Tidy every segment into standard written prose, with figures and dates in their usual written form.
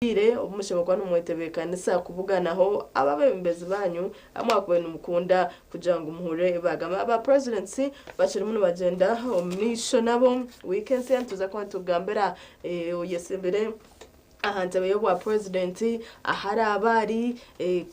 Obwire obu mushemereire kuba nimwetebeekanisa kubuganaho ab'abeebembezi baanyu abu mwakubaire nimukunda kugira ngu muhurire ebi baagamba. Aba Purezidenti bakirimu nibagyenda omu maisho nabo. Wiiki ensya nituza kuba nitugambira oyetsimbire aha ntebe y'obwa Purezidenti ahu araabe ari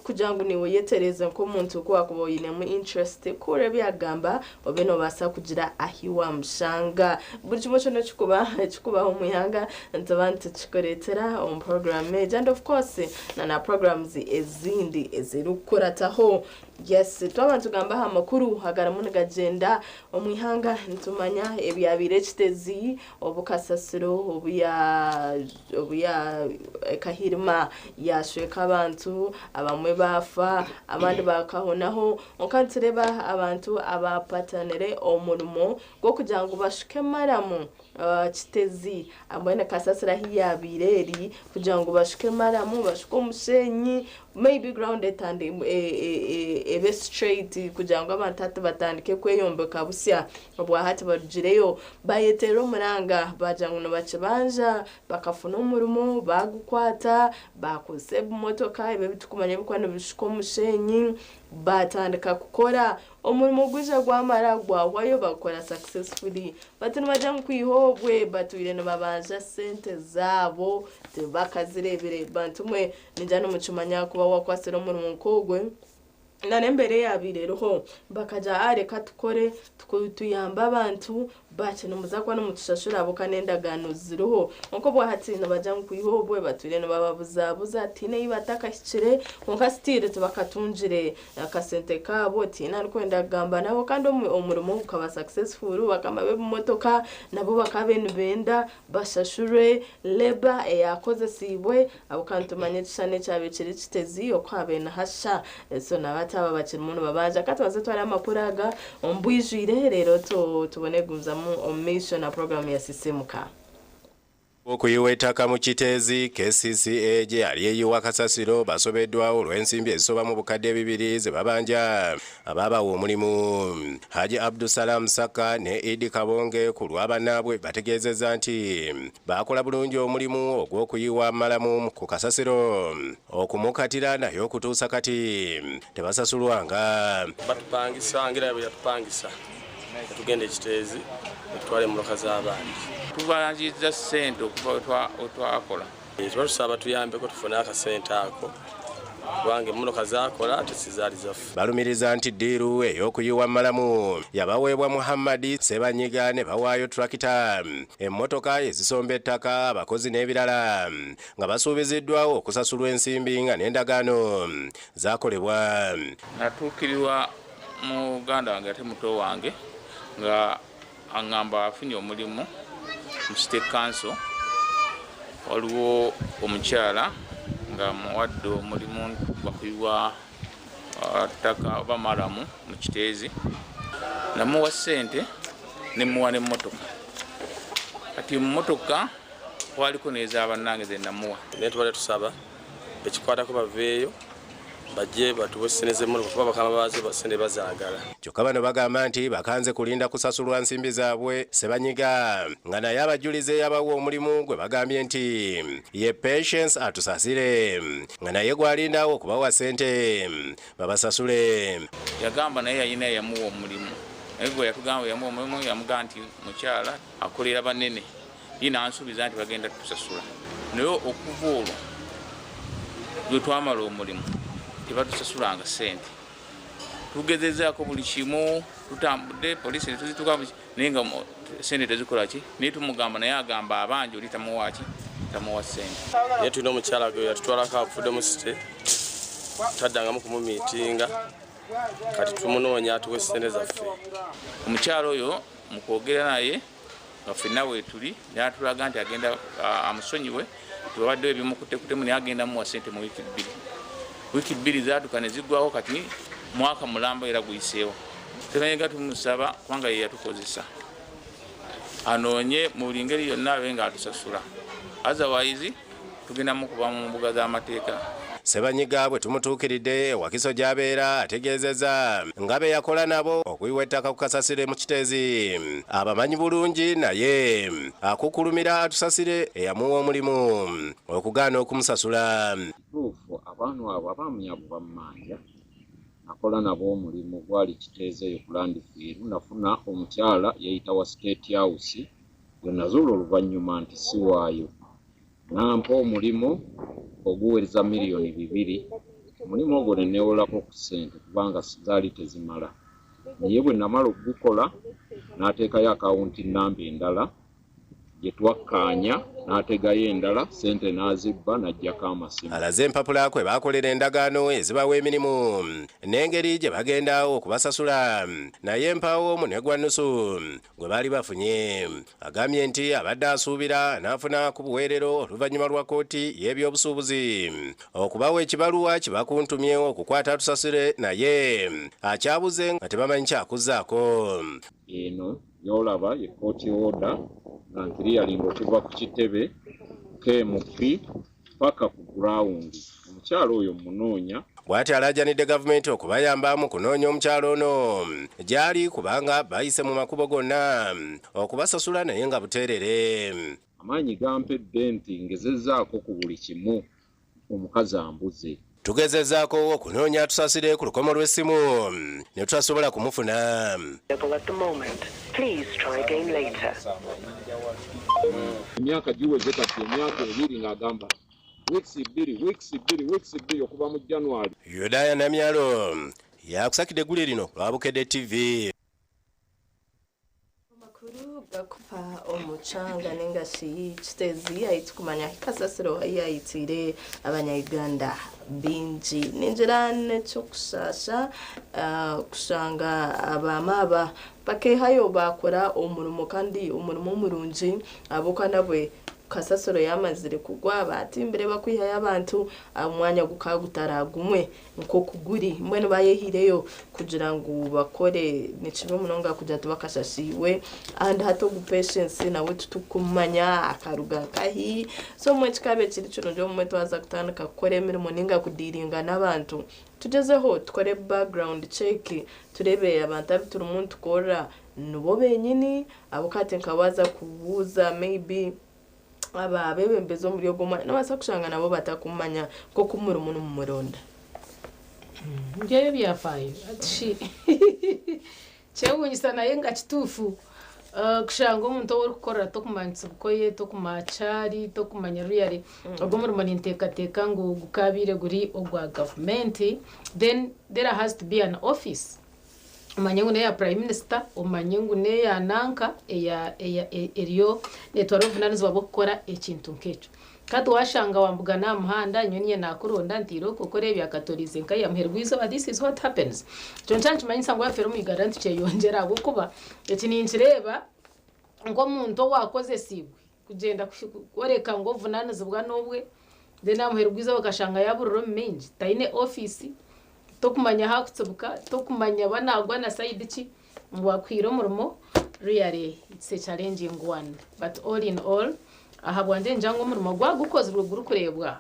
kugira ngu naiwe oyetereeze nk'omuntu ku waakuba oinemu interest kuhurira ebi yaakugamba obe noobaasa kugira ahu waamushanga. Buri kimwe kyona ekirikuba ekirikubaho omu ihanga nituba nitukikureetera omu puroguraamu egi and of course na na puroguramuzi ezindi ezirikukurataho. Yes, twaba nitugamba aha makuru agarimu nigagyenda omu ihanga nitumanya ebyabaire ekitezi obu kasasiro obu ya obu ya ekahirima yaashweka abantu abamwe baafa abandi bakahonaho Kwonka nitureeba abantu abaapatanire omurimo gw'okugira ngu bashuke maramu Kitezi mbwenu kasasiro ahu yaabaire eri kugira ngu bashuke maramu bashuke omusheenyi maybe ground ebe straight kugira ngu abantu hati batandike kweyombeka busya. Obwahati barugireyo baayeteerera omuranga baagira ngu nibakibanja bakafuna omurimo baagukwata baakozesa ebimotoka ebi ebiturikumanya ebirikuba nibishuka omusheenyi. Baatandika kukora omurimo gwija gwamara gwahwayo bagukora successfully bati nibagira ngu kwiha obwe batwire nibabanja sente zaabo tibakazireebire. Bantu mwe ningira nimukimanya kuba wakwatsire omurimo nk'ogwe na n'embeera eyaabaire eriho bakagira ah reka tukore tuyambe abantu Bati nimuza kuba nimutushashura ahabw'okuba n'endagaano ziriho. Kwonka obwahati nibagira ngu kwiha obwe batwire nibababuzabuza tihaine ei batakahikire kwonka still tibakatungire akasente kaabo tihaine arikwenda kugamba nabo kandi omurimo gukaba successful bakama b'ebimotoka nabo bakaba nibenda bashashurwe labour eyakozesiibwe ahabw'okuba nitumanya ekishushani ekyabaire kiri Kiteezi oku habaire nihashusha. So na bati aba bakirimu nibabanja. Ka tubanze tware amakuru aga omu bwijwire reero tubone kugumizamu omu maisho na puroguraamu ya Sisiimuka. Okuyiwa ettaka mu Kiteezi, kcca gye yali eyiwa kasasiro basobeddwa olw'ensimbi ezisoba mu bukadde ebibiri ze babanja abaabawa omulimu. Haji Abdusalam Ssaka ne Idi Kabonge ku lwa bannaabwe bategeezezza nti baakola bulungi omulimu ogw'okuyiwa mmalamu ku kasasiro okumukatira naye okutuusa kati tebasasulwanga. Batupangisa ngira bwe yatupangisa netugenda e Kiteezi netutwara emmotoka z'abandi. Tubanjizza ssente okuva we twakola. Tuba tusaba batuyambeko tufune akasente ako kubanga emmotoka zakola ate sizaali zaffe. Balumiriza nti ddiiru ey'okuyiwa mmalamu yabaweebwa Muhammad Ssebanyiga ne bawaayo tulakita, emmotoka ezisomba ettaka, abakozi n'ebirala nga basuubiziddwa okusasulwa ensimbi nga n'endagaano zaakolebwa. Natuukirirwa muganda wange ate muto wange nga angamba afunye omulimu mu City Council, waliwo omukyala nga amuwadde omulimu gwa kuyiwa ttaka oba maramu mu Kiteezi. Namuwa ssente ne mmuwa n'emmotoka. Kati mu mmotoka kwaliko n'eza bannange ze namuwa. Naye tubadde tusaba bekikwatako baveeyo bajje batuwe ssente z'emmotoka kuba bakama baazo ssente bazaagala. Kyokka bano bagamba nti bakanze kulinda kusasulwa nsimbi zaabwe Ssebanyiga nga naye abajuliza eyabawa omulimu gwe bagambye nti ye Patience Atusasire nga naye gw'alinda okubawa ssente babasasule. Yagamba naye yalina eyamuwa omulimu naye gwe yatugamba yamuwa omulimu yamugamba nti mukyala akolera banene ye nansuubiza nti bagenda tutusasula naye okuva olwo lwe twamala omulimu tebatusasulanga ssente. Tugezezaako buli kimu, tutambudde poliisi netuzituka naye nga ssente tezikola ki, naye tumugamba naye agamba abanja oli tamuwa ki, tamuwa ssente. Naye tulina omukyala gwe yatutwalako afudde mu site taddangamu kumumiitinga kati tumunoonya atuwe ssente zaffe. Omukyala oyo mu kwogera naye nga ffenna weetuli n'atulaga nti agenda amusonyiwe tewabaddewo ebimukuttekutemu naye agenda muwa ssente mu wiiki bbiri. Wiiki bbiri zaatuka ne ziggwawo kati mwaka mulamba era guyiseewo. Ssekanyega tumusaba kubanga ye yatukozesa anoonye mu buli ngeri yonna abe ng'atusasula, otherwise tugenda mukuba mu mbuga z'amateeka. Ssebanyiga bwe tumutuukiridde e Wakiso gy'abeera ategeezezza nga be yakola nabo okuyiwa ettaka ku kasasiro e mu Kiteezi abamanyi bulungi naye akukkulumira Atusasire eyamuwa omulimu okugaana okumusasula. Kituufu abantu abo abaami abo bammanja nakola nabo omulimu gwali Kiteezi eyo ku landfill nafuna omukyala yeeyita wa State House gwe nazuula oluvannyuma nti si waayo n'ampa omulimu oguwereza 2 miliyoni. Omulimu ogwo ne neewolako ku ssente kubanga zaali tezimala, naye bwe namala okugukola n'ateekayo akawunti namba endala gye twakkaanya, n'ategayo endala, ssente n'azibba n'aggyako amasimu. Alaze empapula kwe baakolera endagaano ezibawa emirimu n'engeri gye bagenda okubasasula, naye mpaawo munwe gwa nnusu gwe baali bafunye. Agambye nti abadde asuubira n'afuna ku buweerero oluvannyuma lwa kkooti y'ebyobusuubuzi okubawa ekibaluwa kibakuntumye okukwata Atusasire, naye akyabuze nga tebamanyi kyakuzzaako. Eno gy'olaba ye court order nga nkiriyalinga okuva ku kitebe KMP paka ku ground. Omukyala oyo munoonya. Bw'ati alaajanidde gavumenti okubayamba mu kunoonya omukyalo ono gy'ali, kubanga bayise mu makubo gonna okubasasula naye nga buteerere. Amaanyi gampedde nti ngezezzaako ku buli kimu, omukazi ambuze. Tugezezzaako okunoonya Atusasire ku lukomo lw'essimu ne tutasobola kumufuna. Available at the moment. Please try again later. Emyaka giweze kati emyaka 2 ng'agamba weeks 2, weeks 2, weeks 2 okuva mu January. Yudaya Namyalo yakusakidde eggulire lino lwa Bukedde TV. Amakuru gakufa omucanga ningashi Kiteezi ayi tukumanya kasasiro yayitiire Abanyayuganda bingi. Ningira n'ekyokushasha kushanga abaama aba bakehayo bakora omurimo, kandi omurimo murungi, ahabw'okuba nabwe kasasiro yamazire kugwa batimbire bakwihayo abantu omwanya gukaba gutaragumwe nk'oku guri. Mbwenu bayehireyo kugira ngu bakore. Nikibi munonga kugira tibakashashiibwe, and hati ogu Patience nawe titukumanya akaruga nkahi. So mwe kikabe kiri kirungi omumwe twaza kutandika kukora emirimo ninga kudiringa n'abantu, tugyezeho tukore background check, turebe abantu abu turimu nitukorera nibo benyini, ahabw'okuba hati nka waaza kubuuza maybe aba abebembezi omuri ogwo mwanya, nobaasa kushanga nabo batakumanya nk'oku murimu nimumuronda. Ngeyo byafaayo ati kyewuunyisa, naye nga kituufu. Kushanga omuntu ou orikukorera tokumanyisa bukoye, tokumanya kyari, tokumanya ruyari. Ogwo omurimo ninteekateeka ngu gukabiire guri ogwa gavumenti, then there has to be an office, omanye ngu neya prime minister, omanye ngu neya nanka eya eya eriyo netwara obuvunanizibwa bw'okukora ekintu nk'ekyo. Kandi washanga wambugana aha muhanda, nyowe niye nakuronda ntiire okukora ebya katorize nka ya muheru gw'izooba. This is what happens. Ekyo nikyo nikimanyisa ngu afere omu Uganda nitukyeyongyera, ahabw'okuba eki ninkireeba nk'omuntu owakozesiibwe kugyenda kworeka ngu obuvunanizibwa n'obwe, then aha muheru gw'izooba okashanga yaburira omu mingi, taine ofiisi, tokumanya hakutsibuka, tokumanya banagwa na side ki ngu akwire omurimo. Really, it's a challenging one, but all in all, aha bwangye ningira ngu omurimo gwagukozirwe gurikureebwa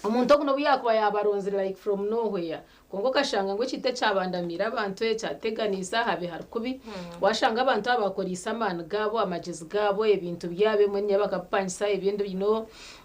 omuntu ogu nobu yakuba yabaronzire like from nowhere, konka okashanga ngu ekintu ekyabandamiire abantu ekyateganiisa habe hari kubi. Washanga abantu aba bakoriise amaani gaabo, amagyezi gaabo, ebintu byabo ebimwe niyo bakabipangisa ebindi,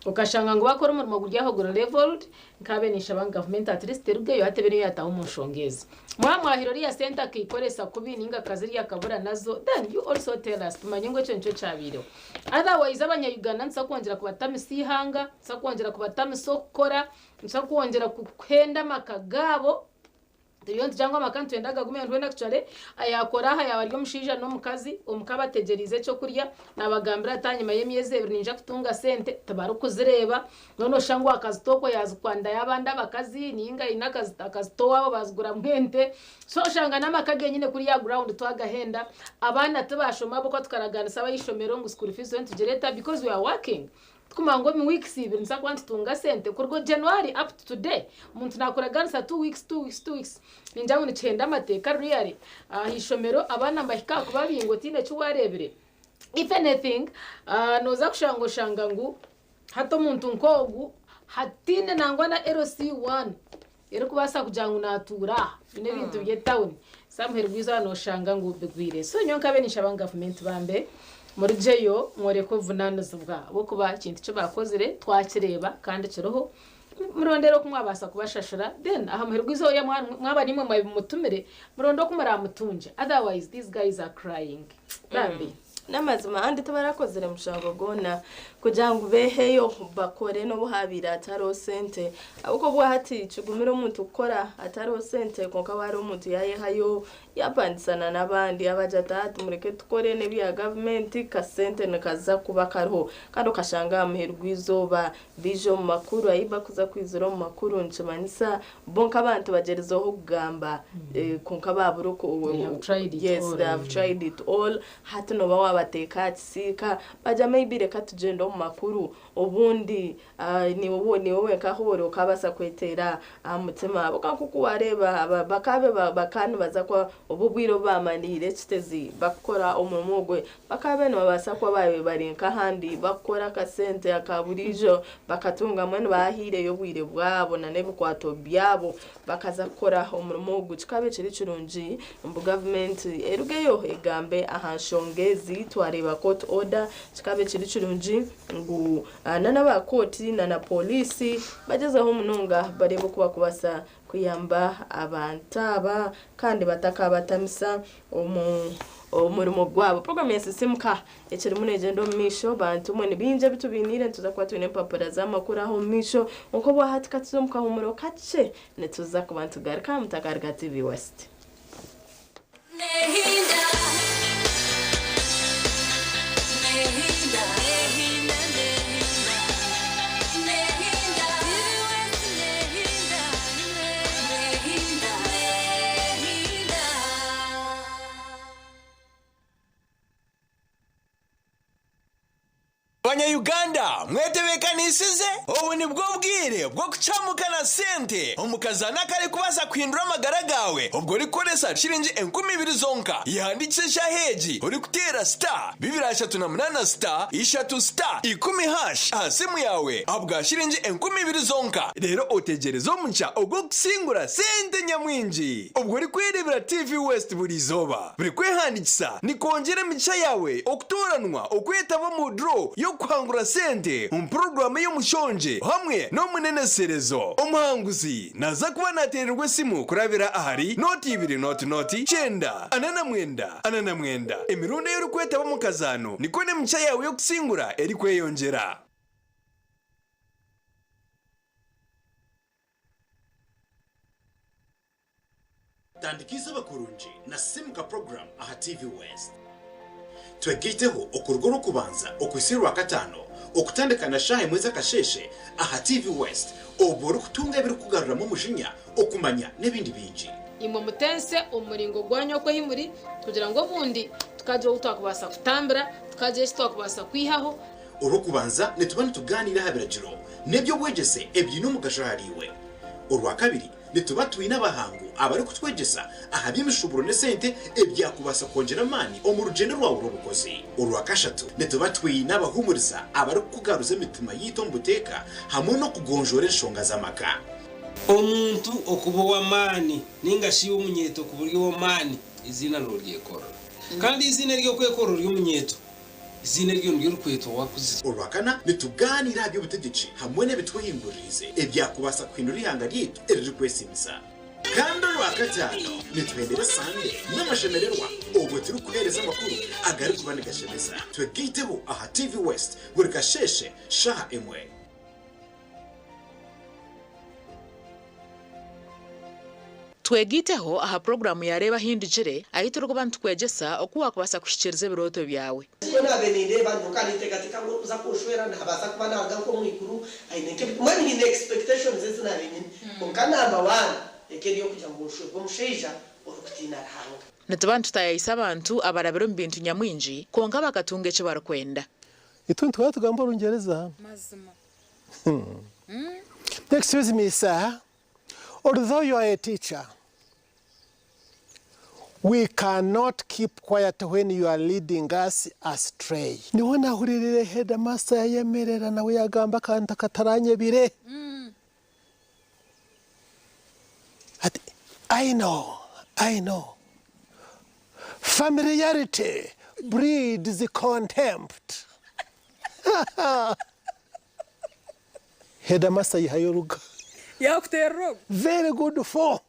okashanga ngu bakora omurimo guri aho guri leveled. Nkabe ninshaba ngu gavumenti at least erugeyo hati ebe niyo yataho omu nshonga ezi. Mwamwahira oriya sente akikoresa kubi ninga akazirya akabura nazo, then you also tell us, tumanye ngu ekyo nikyo kyabiireho. Otherwise Abanyayuganda nituza kwongyera kubatamisa ihanga, nituza kwongyera kubatamisa okukora, nituza kwongyera kuhenda amaka gaabo. Turiyo nitugira ngu amaka nitwenda gagume ntwenda actually ayakora aha yaba ari omushaija n'omukazi omuka bategyereize ekyokurya, nabagambira ati ahanyima y'emyezi 2 ninja kutunga sente, tibarikuzireeba. None oshusha ngu akazito okwo yazikwandayo abandi abakazi ninga aine akazito owaabo baziguramu ente. So oshanga n'amaka genyine kuriya ground twagahenda, abaana tibashoma ahabw'okuba tukaraganisa ab'eishomero ngu school fees nitugireeta because we are working. Tukumanya ngu omu weeks 2 nituza kuba nitutunga sente. Kuruga January up to today omuntu nakuraganisa 2 weeks, 2 weeks, 2 weeks. Ningira ngu nikihenda amateeka really. Aha ishomero abaana nibahika aha kubabinga otiine eki wareebire. If anything, noza kushanga oshanga ngu hati omuntu nk'ogu Hataine nangwa na LC1 erikubaasa kugira ngu naatuura aha, byona ebintu by'etawuni. So aha muheru gw'eizooba nooshanga ngu bigwire. So nyowe nkabe ninshaba ngu gavumenti bambe murugyeyo mworeke obuvunaanizibwa ahabw'okuba ekintu eki baakozire twakireeba kandi kiriho. Murondere oku mwabaasa kubashashura then aha muheru gw'eizooba mwaba niimwe mwabimutumire muronde oku muraamutungye otherwise these guys are crying. Bambi. N'amazima andi tibarakozire mushango gwona kugira ngu beeheyo bakore n'obu haabaire hatariho sente. Ahabw'okuba obwa hati kigumire omuntu kukora hatariho sente kwonka waaba hariho omuntu yaayehayo yaapandisana n'abandi yaabagira ati hati mureke tukore n'ebya gavumenti kasente nikaza kuba kariho. Kandi okashanga aha muheru gw'eizooba baija omu makuru, ahi barikuza kwizira omu makuru nikimanyisa bo nk'abantu bagyerizeho kugamba kwonka baabura oku They have tried it yes all. they have tried it all Hati nooba waabateeka aha kisiika, bagira maybe reka tugyende omu makuru, obundi niiwe niiwe wenka ahu ori okaabaasa kweteera aha mutima. Kwonka nk'oku waareeba bakaabe bakaba nibaza kuba obu obwire obu baamariire Kiteezi bakukora omurimo ogwe, bakaabe nibabaasa kuba baabaire bari nk'ahandi bakukora akasente aka buriijo bakatunga mbwenu baahaireyo obwire bwabo n'ebikwato byabo bakaza kukora omurimo ogu. Kikaabe kiri kirungi Mbu gavumenti erugeyo egambe aha nshonga ezi twareeba court order kikaaba kiri kirungi ngu nana aba kooti nana pooriisi bagyezeho munonga bareebe oku bakubaasa kuyamba abantu aba kandi batakabatamisa omu omurimo gwabo. Puroguraamu ya Sisimuka ekirimu neegyenda omu maisho bantu mwe nibingi ebi tubainiire nituza kuba twine empapura z'amakuru aho omu maisho kwonka obwahati katuze omu kahuumuro kakye nituza kuba nitugaruka aha Mutakarika TV West. Banya Uganda mwetebekanisize? Obu nibwo bwire bw'okucamuka na sente omu kazaano akarikubaasa kuhindura amagara gaawe obwo orikukoresa shiringi 2000 zonka. Yehandiikise eshaaha egi orikuteera star 238 star ishatu star ikumi hash aha simu yaawe ahabwa shiringi 2000 zonka reero otegyereze omugisha ogw'okusingura sente nyamwingi obwo orikwereebera TV West buri izooba. Buri kwehandiikisa nikwongyera emigisha yaawe okutooranwa okwetaba omu draw y'okuhangura sente omu puroguraamu ey'omushongye hamwe n'omuneneserezo. Omuhanguzi naaza kuba naateererwa esimu kurabira ahari nooti ibiri nooti nooti kyenda ana na mwenda ana na mwenda. Emirundi ei orikwetaba omu kazaano nikwo n'emigisha yaawe y'okusingura erikweyongyera. Tandika eizooba kurungi na Simuka Program aha TV West. Twegaiteho okuruga Orwokubanza okuhitsya Orwakataano okutandika na shaaha emwe z'akasheeshe aha TV West obwo orikutunga ebirikukugaruramu omujinya, okumanya n'ebindi bingi. Imwe mutense omu muringo gwanyu oku ahi muri, kugira ngu obundi tukagira ou twakubaasa kutambira, tukagira eki twakubaasa kwihaho. Orwokubanza nituba nitugaaniira aha biragiro n'eby'obwegyese ebiine omugasho ahariiwe. Orwakabiri Nituba twine abahangu abarikutwegyesa aha by'emishuuburo n'esente ebyakubaasa kwongyera amaani omu rugyendo rwawe rw'obukozi. Orwakashatu, nituba twine abahuumuriza abarikukugaruza emitima yaitu omu buteeka hamwe n'okugonjoora enshonga z'amaka. Omuntu okuba ow'amaani nainga shi iwe omunyeeto okuba ori ow'amaani, eiziina nooryekorera. Kandi eiziina ery'okwekorera ori omunyeeto, eiziina eryo niryo orikwetwa waakuzire. Orwakana, nitugaaniira aha by'obutegyeki hamwe n'ebitwehinguririize ebyakubaasa kuhindura eihanga ryaitu eririkwesiimisa. Kandi Orwakataano, nituhendera esande n'amashemererwa obwo turikuheereza amakuru agarikuba nigashemeza. Twegaiteho aha TV West buri kasheeshe shaaha emwe. Twegaiteho aha puroguraamu ya Reeba Ahindukire ahu turikuba nitukwegyesa oku waakubaasa kuhikiiriza ebirooto byawe. Nikwo naabaire nindeeba, nyowe ninteekateeka ngu orikuza kunshwera naabaasa kuba naaruga nk'omu iguru, aine nk'ebi, mbwenu nyine expectations ezi naabaire nyine. Kwonka number one eka eri ey'okugira ngu nshwerwe omushaija orikutiina Ruhanga. Nituba nitutaayaayisa abantu abarabire omu bintu nyamwingi kwonka bakatunga eki barikwenda. Itwe nituhora tugamba Orungyereza. Mazima. Excuse me sir, although you are a teacher, We cannot keep quiet when you are leading us astray. Niho nahuriirire headmaster yayemerera nawe yagamba akantu akataranyebire. Ati, I know, I know. Familiarity breeds contempt. Headmaster ayihayo oruga. Yakuterera ogu. Very good for.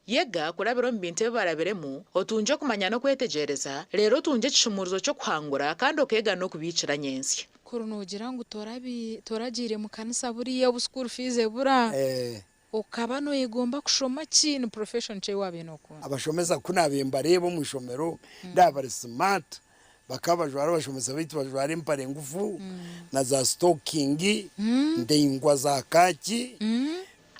Yega kurabira omu bintu ebi barabiremu, otungye okumanya n'okwetegyereza, reero otungye ekishumuurizo ky'okuhangura kandi okeega n'okubiikira nyentsya. Kuri noogira ngu toragiire mu kanisa buriya obu school fees ebura, okaba nooyegomba kushoma ki? Ni profession ki ei waabaire nookunda? Abashomesa ku naabaire mbareeba omu ishomero ndaaba bari smart, bakaba bajwara abashomesa baitu bajwara empare ngufu na za sitokingi ndaingwa za kaaki.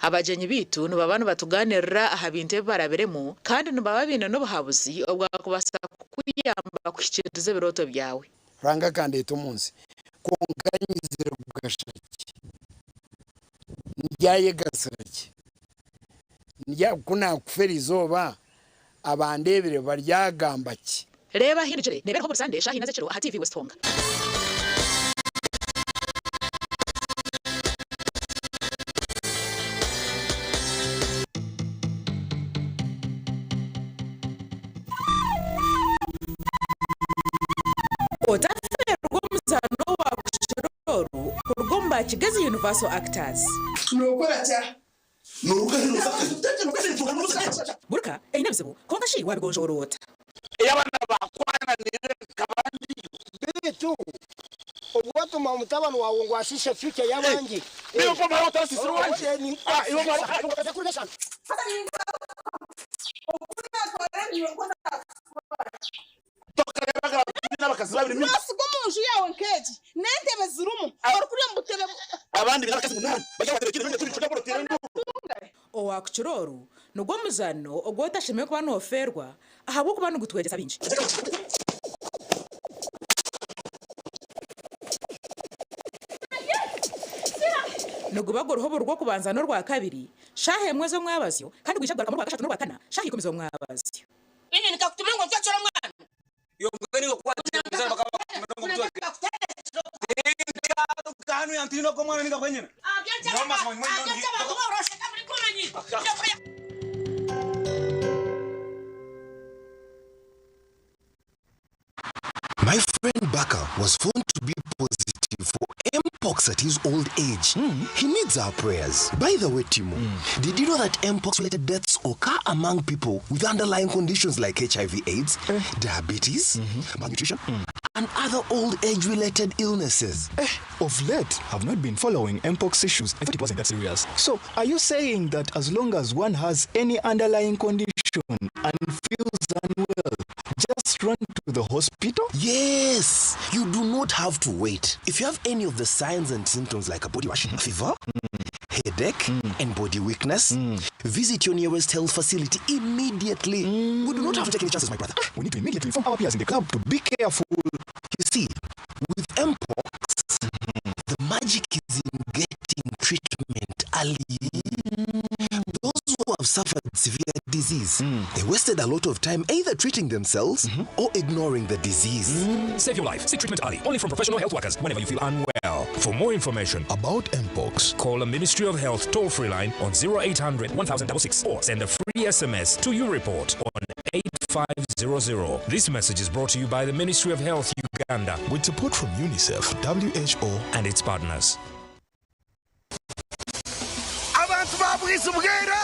Abagyenyi baitu nibaba nibatugaanirira aha bintu ebi barabiremu kandi nibaba baine n'obuhabuzi obwakubaasa kukuyamba kuhikiiriza ebirooto byawe. Ruhanga akandeeta omu nsi, kwonka nyizire kugasha ki? Ndyayegasira ki? Ku naakufa eri izooba, abandeebire baryagamba ki? Reeba Ahindukire neebeeraho buri Sande shaaha ina z'ekiro aha TV West Tonga. Otafeerwa omuzaano owa kushera oru kuruga omu ba Kigezi Universal Actors. Nookora ki aha? Burka eine ebizibu, kwonka shi waabigonjoora ota? Beitu obwatuma mutabani waawe ngu ashiishe future y'abandi. Noosiga omu nju yaawe nk'egi n'entebe zirimu, orikurya omu butebe. Owaakukira oru nigwo muzaano ogu otashemereire kuba noofeerwa ahabw'okuba nigutwegyesa bingi. Niguba guriho buri Rwokubanza n'Orwakabiri shaaha emwe z'omwabazyo kandi gwija kugarukamu Orwakashatu n'Orwakana shaaha ikumi z'omwabazyo. My friend Baka was found to be positive for mpox at his old age. He needs our prayers. By the way, Timo, did you know that mpox related deaths occur among people with underlying conditions like HIV AIDS, diabetes, malnutrition, and other old age related illnesses? Of late, I've not been following mpox issues. I thought it wasn't that serious. So, are you saying that as long as one has any underlying condition and feels unwell, just run to the hospital? Yes, you do not have to wait. If you have any of the signs and symptoms like a body rash, fever, headache, and body weakness, visit your nearest health facility immediately. We do not have to take any chances, my brother. We need to immediately inform our peers in the club to be careful. You see, with mpox, the magic is in getting treatment early. Those who have suffered severe disease, they wasted a lot of time either treating themselves or ignoring the disease. Save your life. Seek treatment early, only from professional health workers whenever you feel unwell. For more information about Mpox, call the Ministry of Health toll free line on 0800 1066 or send a free SMS to YouReport on 8500. This message is brought to you by the Ministry of Health Uganda with support from UNICEF, WHO, and its partners. Abantu ba Bwizibwera,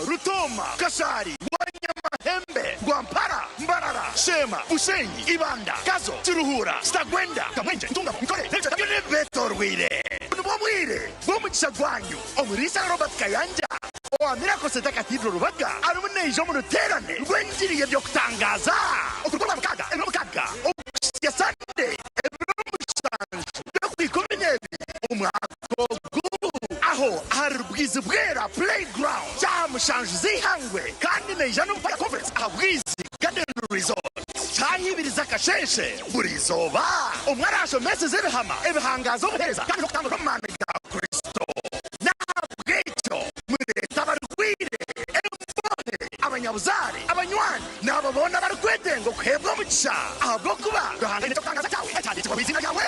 Rutooma, Kashari, Rwanyamahembe, Rwampara, Mbarara, Sheema, Bushenyi, Ibanda, Kazo, Kiruhura, Kitagwenda, Kamwengye, Ntungamo, Nkore n'ebicweka byona ebibeetooroire. Nibwo bwire bw'omugisha gwanyu. Omuriisa Robert Kayanja owa Miracle Centre Cathedral Rubaga arimu naija omu ruteerane rw'engiri y'eby'okutangaaza okuruga Orwamukaaga ebiro mukaaga okuhitsya Sande ebiro mushanju by'Okwikumineebiri omwaka ogu aho ahari Rubwizibwera Playground shaaha mushanju z'eihangwe kandi naija n'omu Fire Conference aha Bwizi Garden Resort shaaha ibiri z'akasheeshe buri izooba. Omwe araashomeseze ebihama ebihangaaza obuheereza kandi n'okutangurira omu maani ga Kristo. N'ahabw'ekyo mureete. Omugisha ahabw'okuba Ruhanga aine eky'okutangaaza kyawe ekyahandiikirwe omu iziina ryawe.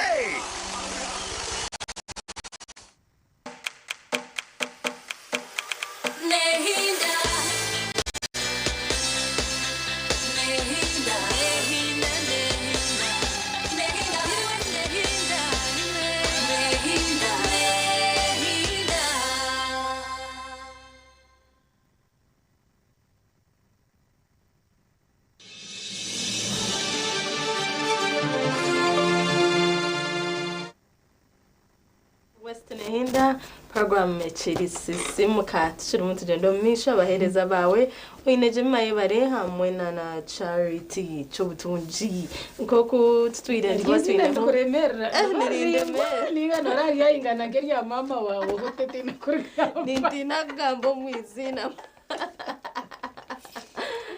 West Nehinda program ekiri sisimuka tukirimu tugyenda omu maisho abaheereza baawe oine Jemima Yebare hamwe na na Charity Kyobutungi nk'oku tutwire nituba Ery'izina twineho ndikuremerera Eh, nirindemera. ninga noraryaingana nk'erya maama waawe otetiina kurigamba nintiina kugamba omu iziina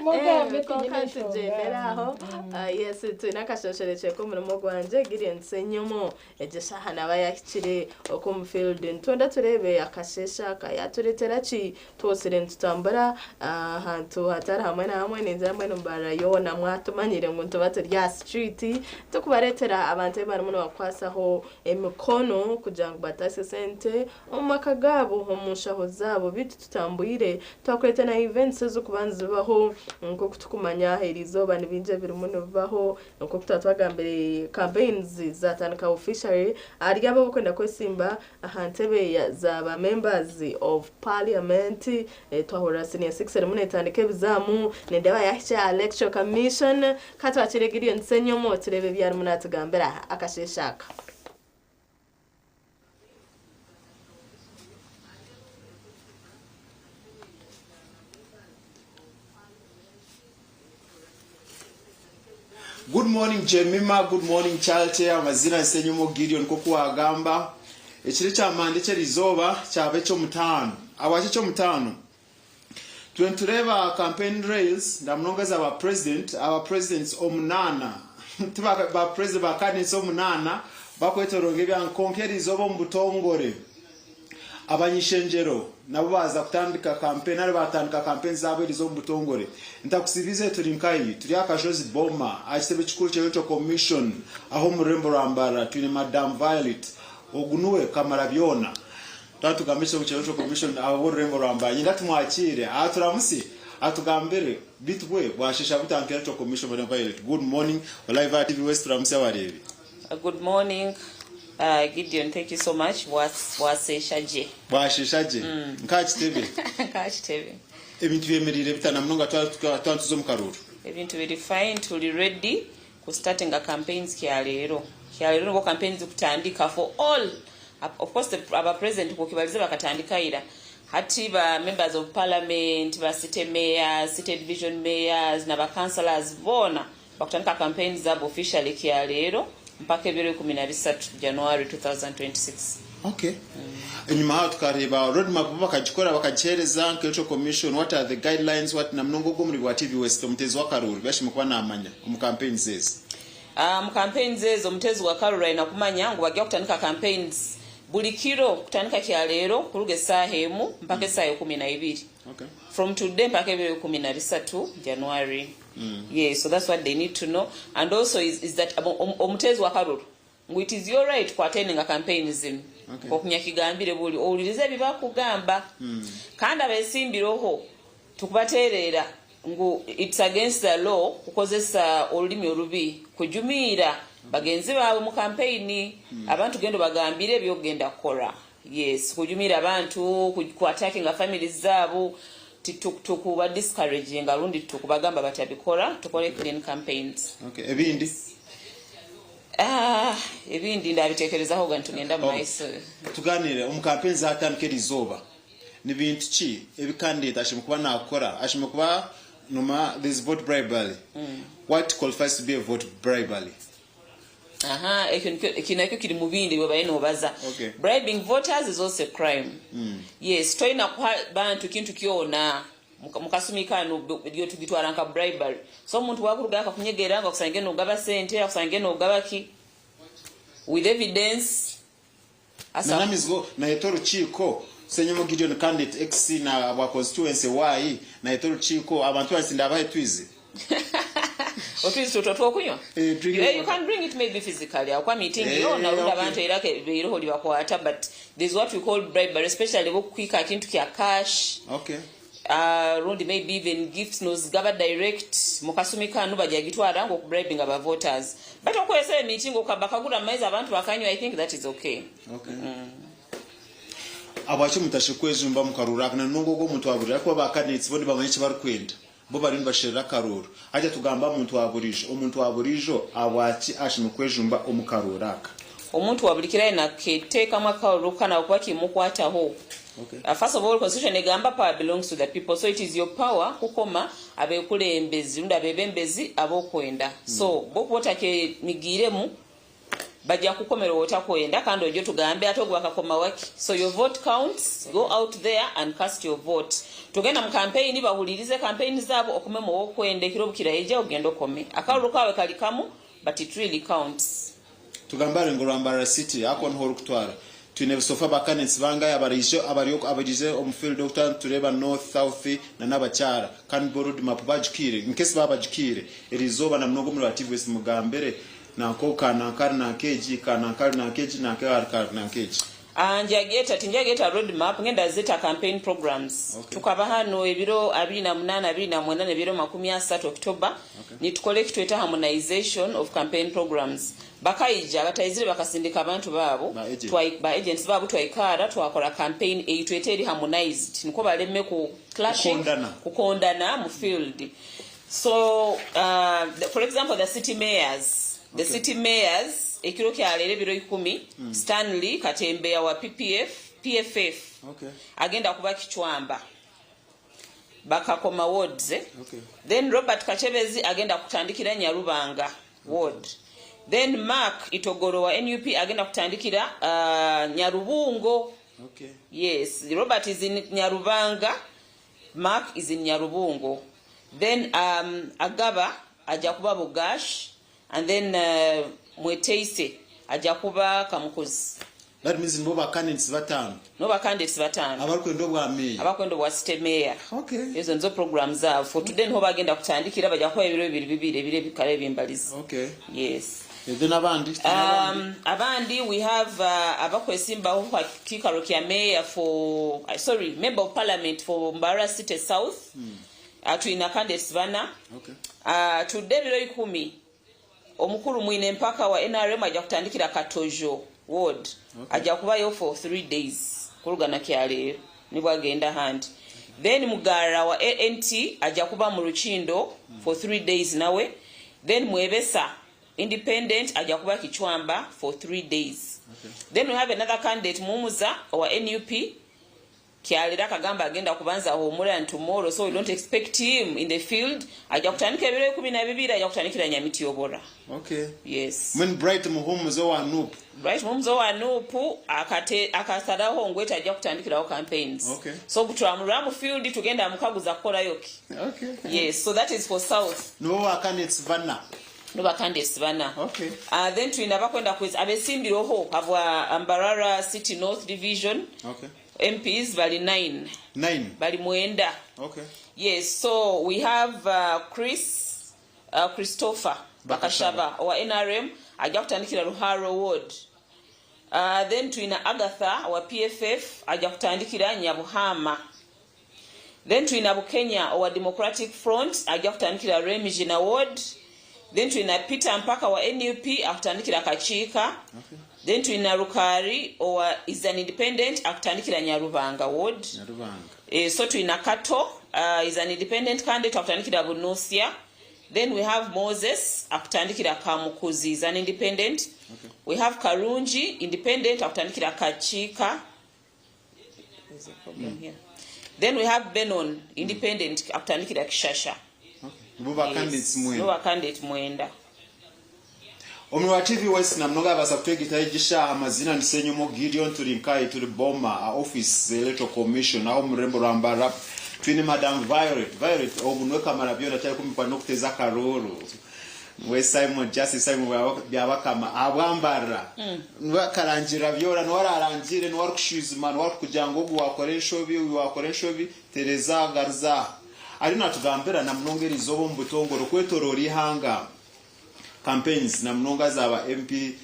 Mugambe Eh, konka tinyine enshonga. tugyendere aho Ah, yes twine akashosherekye k'omurimo gwangye Gideon Ssenyomo egyo shaaha naaba yahikire oku field nitwenda tureebe akasheshe aka yatureetera ki twosire nitutambura ah, ahantu hatari hamwe na hamwe ningira mbwenu mbarara yoona mwatumanyire ngu nituba turi aha street tukubareetera abantu abu barimu nibakwasaho emikono kugira ngu bataase sente omu maka gaabo omu nshaho zaabo bitu tutambwire twakureetera na events ez'okuba nizibaho nk'oku tukumanya eriizooba ni bingi ebirimu nibibaho nk'oku tuba twagambire campaigns zatandika officially ahari abo abarikwenda kwesimba aha ntebe za ba members of parliament eh, twahurira senior six erimu netandika ebizaamu nindeeba yahikya aha electoral commission katwakire Gideon Ssenyomo tureebe ebi arimu natugambira akasheeshe aka. Good morning Jemima, good morning Charity, amazina Nsenyumo Gideon nk'oku wagamba. Ekiro ekyamanda eky'erizooba kyaba eky'omutaano. Habwaki eky'omutaano? Twe nitureeba campaign rails ndamunonga eza ba president, aba presidents omunaana, ti ba, ba president ba candidates omunaana bakwetoronga ebyanga kwonka erizooba omu butongore Abany'ishengyero nabo baaza kutandika kampeni nari baatandika kampeni zaabo eriizooba omu butongore. Ntakusiibize turi nkahi? Turi aha Kashozi Boma aha kitebe kikuru kya Electoral Commission aho omu rurembo rwa Mbarara twine Madam Violet. Ogu niwe Kamarabyona. Twaba nitugamba ekitebe kya Electoral Commission ahabw'orurembo rwa Mbarara. Nyenda tumwakiire aturamutsye atugambire beitu bwe bwasheesha buta nka Electoral Commission Madam Violet. Good morning. Live aha TV West turamutsye abareebi. Good morning Gideon thank you so much bwasesha gye. Bwashesha gye nka kitebe. Nka kitebe. Ebintu byemereire bita na munonga twaba nituza omu karuuru? Ebintu biri fine turi ready ku startinga campaigns kyaleero. Kyaleero nibwo campaigns zikutandika for all of course aba president kwokibarize bakatandika ira hati ba members of parliament, ba city mayors, city division mayors na ba councillors boona Bakutandika campaigns zaabo officially kyaleero mpaka ebiro 13 January 2026. Okay. Enyima aho tukareeba road map bo bakagikora bakagiheereza nka Electoral Commission what are the guidelines what namunonga ogwo omuri gwa TV West omuteezi w'akaruuru byashemeriire kuba naamanya omu campaigns ezi. Omu campaigns ezo omuteezi w'akaruuru aine kumanya ngu bagya kutandika campaigns buri kiro kutandika kyaleero kuruga esaaha emu mpaka esaaha 12. Okay. From today mpaka ebiro 13 January. Yes, so that's what they need to know and also is, is that omuteezi wa karuru ngu it is your right ku attendinga campaigns zinu Okay. nkoku nyakigambire buri owulirize ebi bakugamba kandi abesimbireho tukubateerera ngu it's against the law kukozesa orurimi orubi kujumiira bagenzi baawe mu campaign abantu genda obagambire ebyokugenda kukora Yes kujumira abantu ku attackinga families zaabo tukuba discouraginga rundi tukubagamba batabikora tukore clean campaigns. Okay, ebindi? Ah, ebindi ndabitekerezaho ga nitugenda mu maiso. Tuganire omu campaign zatandika erizooba ni bintu ki ebi candidate ashemereire kuba nakora ashemereire kuba noma there is vote bribery what qualifies to be a vote bribery? Aha, ekyo nikyo ekyo nakyo kiri mu bindi bwe bariyo nibabaza. Okay. Bribing voters is also a crime. Yes, toine kuha bantu kintu kyona mu kasumi kanu ryo tugitwara nka bribery. So omuntu wakurugayo akakunyegera ngu akusange nogaba sente, akusange nogaba ki with evidence asa Nanamizwo nayeta orukiiko Ssenyomo Gideon candidate X na bwa constituency Y nayeta orukiiko abantu bansi ndabahe twize. Otwizi tutwo twokunywa. Drink Eh, you can bring it maybe physically. Akwa meeting Eh, yona rundi okay. abantu era ke beiroho libakwata, but there's what we call bribery, especially bokukwika akintu kya cash. Rundi maybe even gifts nozigaba direct mukasumi kanu bajagitwara ngo okubribing aba voters, but okwesa emitingo okaba kagura amaizi abantu bakanywa, I think that is okay. Okay. Abwaki mutashikwejumba mukaruru aka nanongo ogwo omuntu waburira ariko bakandidates bo nibamanya eki barikwenda, bo bariyo nibasherura akaruru. Hati tugamba omuntu wa burijo, omuntu wa burijo abwaki ashima kwejumba omu karuru aka? Omuntu wa buli kirayi naketeekamu akaruru kana kuba kimukwataho. First of all, constitution egamba power belongs to the people, so it is your power kukoma abekulembezi rundi abebembezi abokwenda. So bokuba otakemigiiremu bajja kukomera otakwenda, kandi ojjo tugambe ate ogwo bakakoma waki. So your vote counts. Go out there and cast your vote. Tugenda mu campaign, bahulirize campaign zaabo, okomemu owokwenda ekiro bukiraija ogenda okome. Akalulu kawe kali kamu, but it really counts. Tugambare ngu Rwambarara City ako niho orikutwara, twine bisofa bakandidates bangahe abariije abariije omu field okutwara nitureeba north, south na n'abakyara, kandi bo road map bagikiire nkesi babagikiire erizooba na munonga omuri ba TVS mugambire nanka kanankari nankeegi kanankari nankeegi nankari nankeegi. Ah, njageta tinjageta road map, ngenda zeta campaign programs. Tukaba hano ebiro 28, 29, ebiro 30 October. Nitukole ekitweta harmonization of campaign programs. Bakaija bataizire bakasindika abantu baabo. Ba agent. Ba agents baabo, twaikara twakora campaign eitweta eri harmonized, niko baleme ku clashing. Kukondana. Kukondana mu field. So for example, the city mayors, the city mayors ekiro kyaleero ebiro 10. Stanley Katembeya wa PPF, PFF agenda kuba Kichwamba, Bakakoma wards, eh? Then Robert Kachebezi agenda kutandikira Nyarubanga ward. Then Mark Itogoro wa NUP agenda kutandikira Nyarubungo. Yes, Robert is in Nyarubanga, Mark is in Nyarubungo. Then Agaba ajja kuba Bugash, and then Mweteise ajja kuba Kamukuzi. That means nibo bakandidates batano. No bacandidates batano. Abarikwenda obwa meya. Abakwenda obwa city mayor. Ezo nizo program zaabo for today, niho bagenda kutandikira, bajja kuba ebiro bibiri bibiri ebiro ebikara ebimbalizi. Yes. Then abandi? Abandi we have abakwesimbaho kwa kikaro kya mayor for sorry, member of parliament for Mbarara City South. Tulina candidates bana. Tudde ebiro 10, omukulu Mwine Empaka wa NRM ajja kutandikira Katojo ward. Ajja kubayo for 3 days kulugana kyaleero nibwagenda handi. Then Mugara wa ANT ajja kuba mu Rukindo for 3 days nawe. Then Mwebesa, independent, ajja kuba Kichwamba for 3 days. Then we have another candidate, Mumuza wa NUP, kyalera akagamba agenda kubanza humura and tomorrow, so we don't expect him in the field. Ajja kutandika ebiro 12, ajja kutandikira Nyamityobora. Yes. When Bright Muhumuzo wa NUP? Bright Muhumuzo wa NUP akate akasalaho ngwete ajja kutandikirawo campaigns. So kutwamulwa mu field tugenda mukaguza kukolayo ki. Yes, so that is for south. Nibo bacandidates bana? No bacandidates bana. Then tulina bakwenda kwezi abesimbireho habwa Mbarara City North Division. MPs bali 9. 9? Bali mwenda. Yes, so we have Chris Christopher Bakashaba wa NRM ajja kutandikira Ruharo ward. Then tulina Agatha wa PFF ajja kutandikira Nyabuhama. Then tulina Bukenya wa Democratic Front ajja kutandikira Remijina ward. Then tulina Peter Mpaka wa NUP akutandikira Kakiika. Then tulina Rukari owa is an independent akutandikira Nyarubanga ward. Nyarubanga. So tulina Kato, is an independent candidate, akutandikira Bunusia. Then we have Moses akutandikira Kamukuzi, is an independent. We have Karungi, independent, akutandikira Kakiika. There's a problem here. Then we have Benon, independent, akutandikira Kishasha. Nibo bacandidates Yes, mwenda? Nibo candidate mwenda. Omuri wa TV West namunoga abasa kutwegitaho egishaha, amazina ni Senyomo Gideon, turi nkayi turi Boma a office Electoral Commission aho mu rurembo rwa Mbarara. Twine Madam Violet. Violet obu niwe kamara byona cyari kumikwa no kuteza akaruru we Simon Justice Simon Byabakama abwambarra niwe akarangira byora, niwe ararangire, niwe arikushizima, niwe arikugira ngu ogu wakora enshobi, ogu wakora enshobi, tereza garuza ari natugambira na munonga erizoba omu butongore okwetorora ihanga. Campaigns na munonga za ba MP,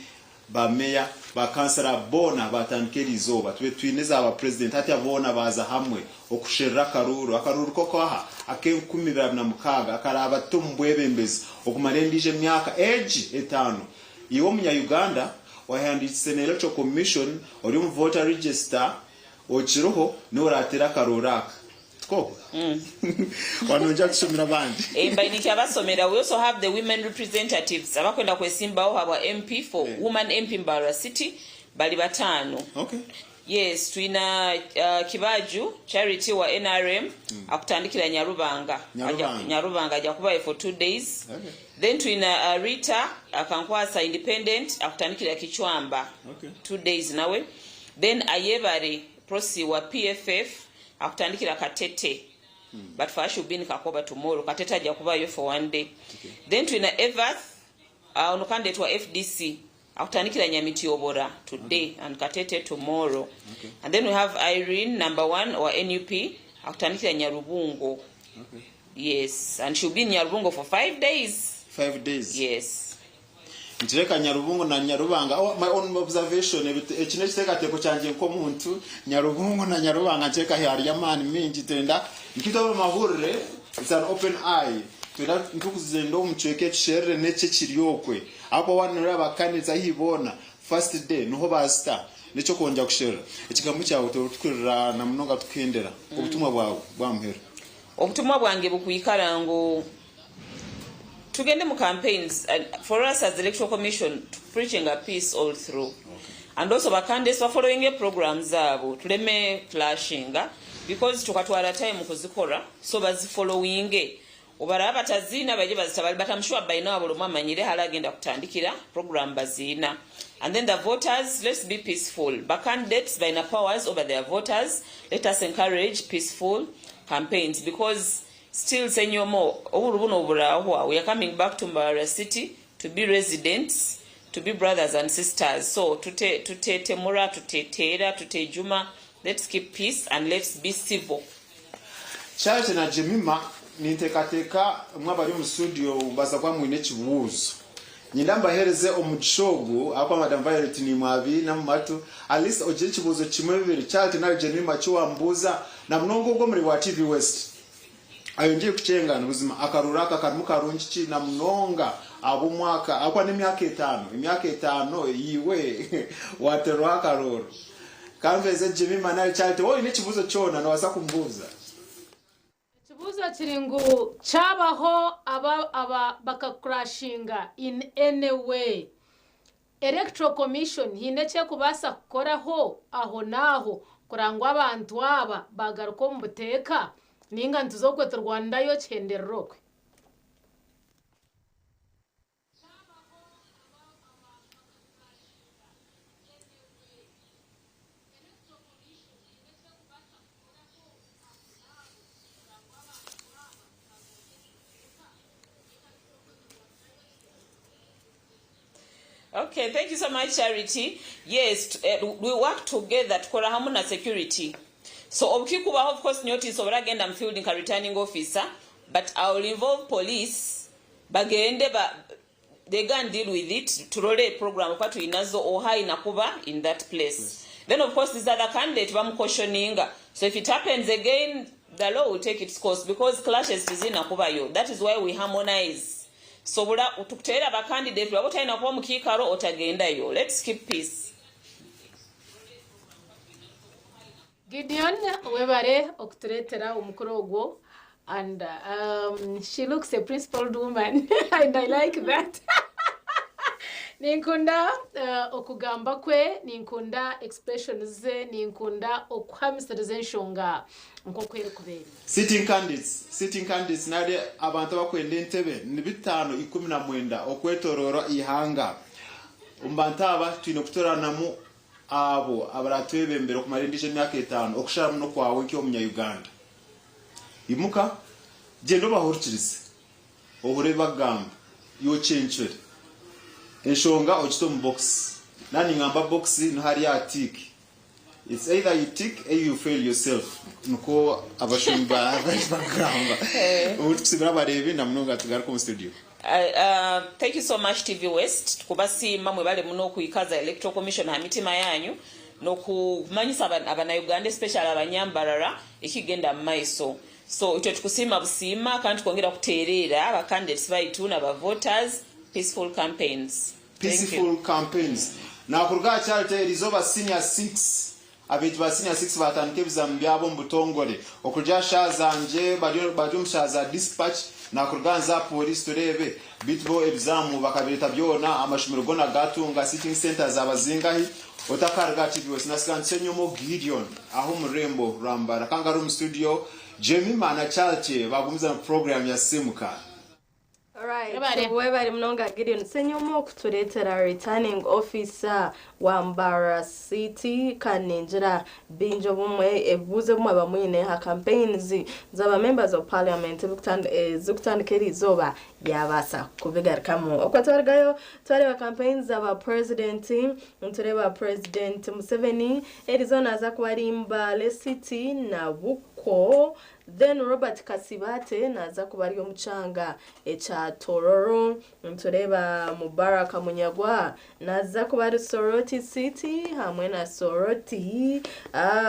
ba meya, ba kansara boona baatandika eriizooba. Tube twine eza ba purezidenti hatya boona baaza hamwe okusherura akaruuru. Akaruuru k'okaha? Ak'e 2006 akaraabate omu bwebembezi okumara endiijo emyaka egi etaano. Iwe omunya-Uganda owayehandiikise na Electoral Commission ori omu voter register okiriho niiwe oraateere akaruuru aka. Tikwo? Wanongyera kushomera abandi. Eh, mbaire nikyabasomera. We also have the women representatives abakwenda kwesimbaho habwa MP for woman MP Mbarara City bali bataano. Okay. Yes, twina uh, Kibaju Charity wa NRM akutandikira Nyarubanga. Nyarubanga. Aja, Nyarubanga aja kubayo for 2 days. Okay. Then twina uh, Rita Akankwasa independent akutandikira Kichwamba. Okay. 2 days nawe. Then Ayebare Prossy wa PFF akutandikira Katete. But for us she'll be in Kakoba tomorrow. Katete aja kubayo for one day. Okay. Then twina Evath ono candidate wa FDC akutandikira Nyamityobora today and Katete tomorrow. Okay. And then we have Irene number 1 wa NUP akutandikira Nyarubungo. Okay. Yes, and she'll be in Nyarubungo for 5 days. 5 days. Yes. Ntireka Nyarubungo na Nyarubanga. Oh, my own observation eki n'ekiteekateeko kyangye nk'omuntu Nyarubungo na Nyarubanga nteeka hariyo amaani mingi twenda nkitwe abamahurire it's an open eye twenda ntukuzenda omu kicweka ekisherere n'eki ekiri okwe ahabw'okuba wanoreba bakandidates ahi boona first day niho bazita n'ekyokwongera kusherura ekigambo kyawe torikutukurira na munonga tukuhendera obutumwa bwawe bwa muheru. Obutumwa bwange bukwikara ngu tugende mu campaigns and for us as electoral commission preaching a peace all through. And also bakandidates ba following programs zaabo tuleme clashinga because tukatwara time kuzikora so bazifollowinge obaraba bataziina baje bazitabali but I'm sure by now buli omu amanyire hali agenda kutandikira program baziina. And then the voters, let's be peaceful. Ba candidates baina powers over their voters. Let us encourage peaceful campaigns because still Senyomo oburu buno burahwa. We are coming back to Mbarara City to be residents, to be brothers and sisters. So tute tutetemura, tutetera, tutejuma. Let's keep peace and let's be civil. Charity na Jemima ninteekateeka imwe abari omu studio mubaasa kuba mwine ekibuuzo. Nyenda mbaheereze omugisha ogu ahakuba Madam Violet niimwe abiine omu matu at least ogire ekibuuzo kimwe bibiri Charity nari Jemima eki wambuuza na munonga ogwo omuri wa TV West. Ayongyere kukyenga ni buzima akaruuru aka karimu karungi ki na munonga ahabw'omwaka ahakuba n'emyaka etaano emyaka etaano iwe waateerwaho akaruuru. Ka mpeeze Jemima nari Charity waaba oine ekibuuzo kyona noobaasa kumbuuza. Ekibuuzo kiri ngu kyabaho aba aba bakakurashinga in any way, Electoral Commission haine eki erikubaasa kukoraho aho n'aho kureba ngu abantu aba baagaruka omu buteeka nainga nituza okwe turwanirayo kihenderera okwe? Okay, thank you so much Charity. Yes, we work together tukora hamu na security. So obukikubaho of course nyowe tinsobora genda mu field nka returning officer but I will involve police bagende ba they go and deal with it turole program kuba tuyinazo oha inakuba in that place. Then of course this other candidate bamucautioninga. So if it happens again the law will take its course because clashes tizina kubayo. That is why we harmonize. Sobora tukuteera ba candidate bwaba otalina kuba mu kiikaro otagendayo. Let's keep peace. Gideon webare okuturetera omukura ogwo and she looks a principled woman and I like that. Ninkunda okugamba kwe, ninkunda expressions ze, ninkunda okuhamisiriza enshonga nk'oku erikuba eri. Sitting candidates, Sitting candidates nari abantu abakwenda entebe ni bitaano 19 okwetoroora eihanga. Omu bantu aba twine kutooranamu abo abaratwebembere okumara endiijo emyaka etaano okusharamu n'okwawe nk'omunya Uganda. Imuka, gyenda obahurikirize, ohure ebi bakugamba, iwe okyencure. Enshonga ogite omu bokisi. Naaba ningamba bokisi niho hari aha tick. It's either you tick or you fail yourself nikwo abashumba bakugamba. Obu tukusiibira abareebi na munonga tugaruke omu studio. Thank you so much TV West tukubasiima mwebale muno okwikaza Electoral Commission aha mitima yanyu nokumanyisa abanauganda especially abanyambarara ekigenda mumaiso so itwe tukusiima busiima kandi tukwongera kutereera aba candidates baitu na ba voters peaceful campaigns. Thank you. Peaceful campaigns. Nakuruga aha kyaro kya erizooba senior 6 Abeegi ba siniya sikisi baatandika ebizamu byabo omu butongore. Okuruga aha shaaha zangye bari bari omu shaaha za dispatch, naakuruga nze aha pooriisi tureebe. Beitu bo ebizamu bakabireeta byona, amashomero goona gaatunga, sitting centre zaaba zingahi? Otakaruga aha TV West. Nasiga Nsenyomo Gideon aha omu rurembo rwa Mbarara. Kandi ari omu studio, Jemima na Charltie baagumizamu puroguraamu ya Simuka. Alright, webare munonga Gideon Ssenyomo kutureetera returning officer wa Mbarara City kandi ningira bingi obumwe ebibuuzo ebi mwaba mwine aha campaigns zaba members of parliament ezikutandika eriizooba yabaasa kubigarukamu. Okwo twarugayo twareeba campaigns zaba president, nitureeba president Museveni eriizooba naaza kuba ari Mbale City na Bukwo Then Robert Kasibate naaza kuba ari omu kyanga ekya Tororo. Nitureeba Mubaraka Munyagwa naaza kuba ari Soroti City hamwe na Soroti.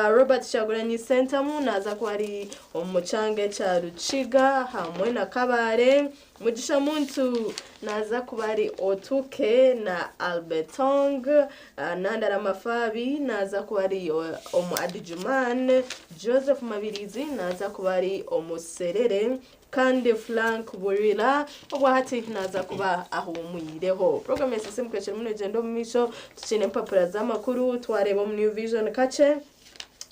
Robert Kyagulanyi Ssentamu naaza kuba ari omu kyanga ekya Rukiga hamwe na Kabale. Mugisha Muntu naaza kuba ari Otuke na Albertong. Nandala Mafabi naaza kuba ari omu Adjuman. Joseph Mabirizi naaza kuba ari omu Serere. Kandi Flank Burira obwahati naaza kuba ahuumwireho. Puroguramu ya Sisimuka ekirimu neegyenda omu maisho. Tukiine empapura z'amakuru twareeba omu New Vision kakye.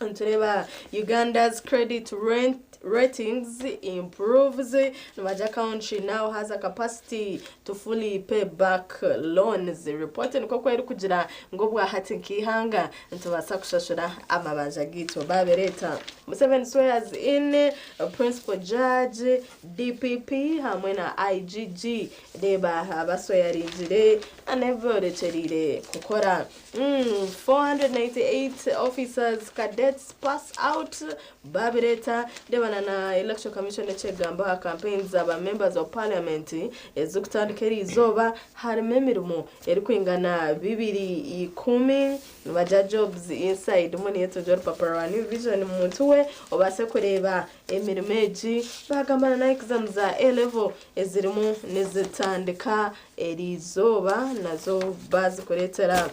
Nitureeba Uganda's credit rent ratings improves nibagira country now has a capacity to fully pay back loans. Report nikwo ku erikugira ngu obwahati nk'eihanga nitubaasa kushashura amabanja gaitu. Babireeta. Museveni swears in Principal Judge, DPP hamwe na IGG. Reeba abasweyaringire n'ebi borekyereire kukora. 498 officers cadets pass out babireeta. Reeba na na Electoral Commission ekyegamba aha campaigns za ba members of parliament ezirikutandika eriizooba harimu emirimo erikwingana 210 nibagira jobs inside mbwenu yetungye orupapura rwa New Vision muntu we obaase kureeba emirimo egi. Baagamba na na exams za A level ezirimu nizitandika eriizooba nazo baazikureetera.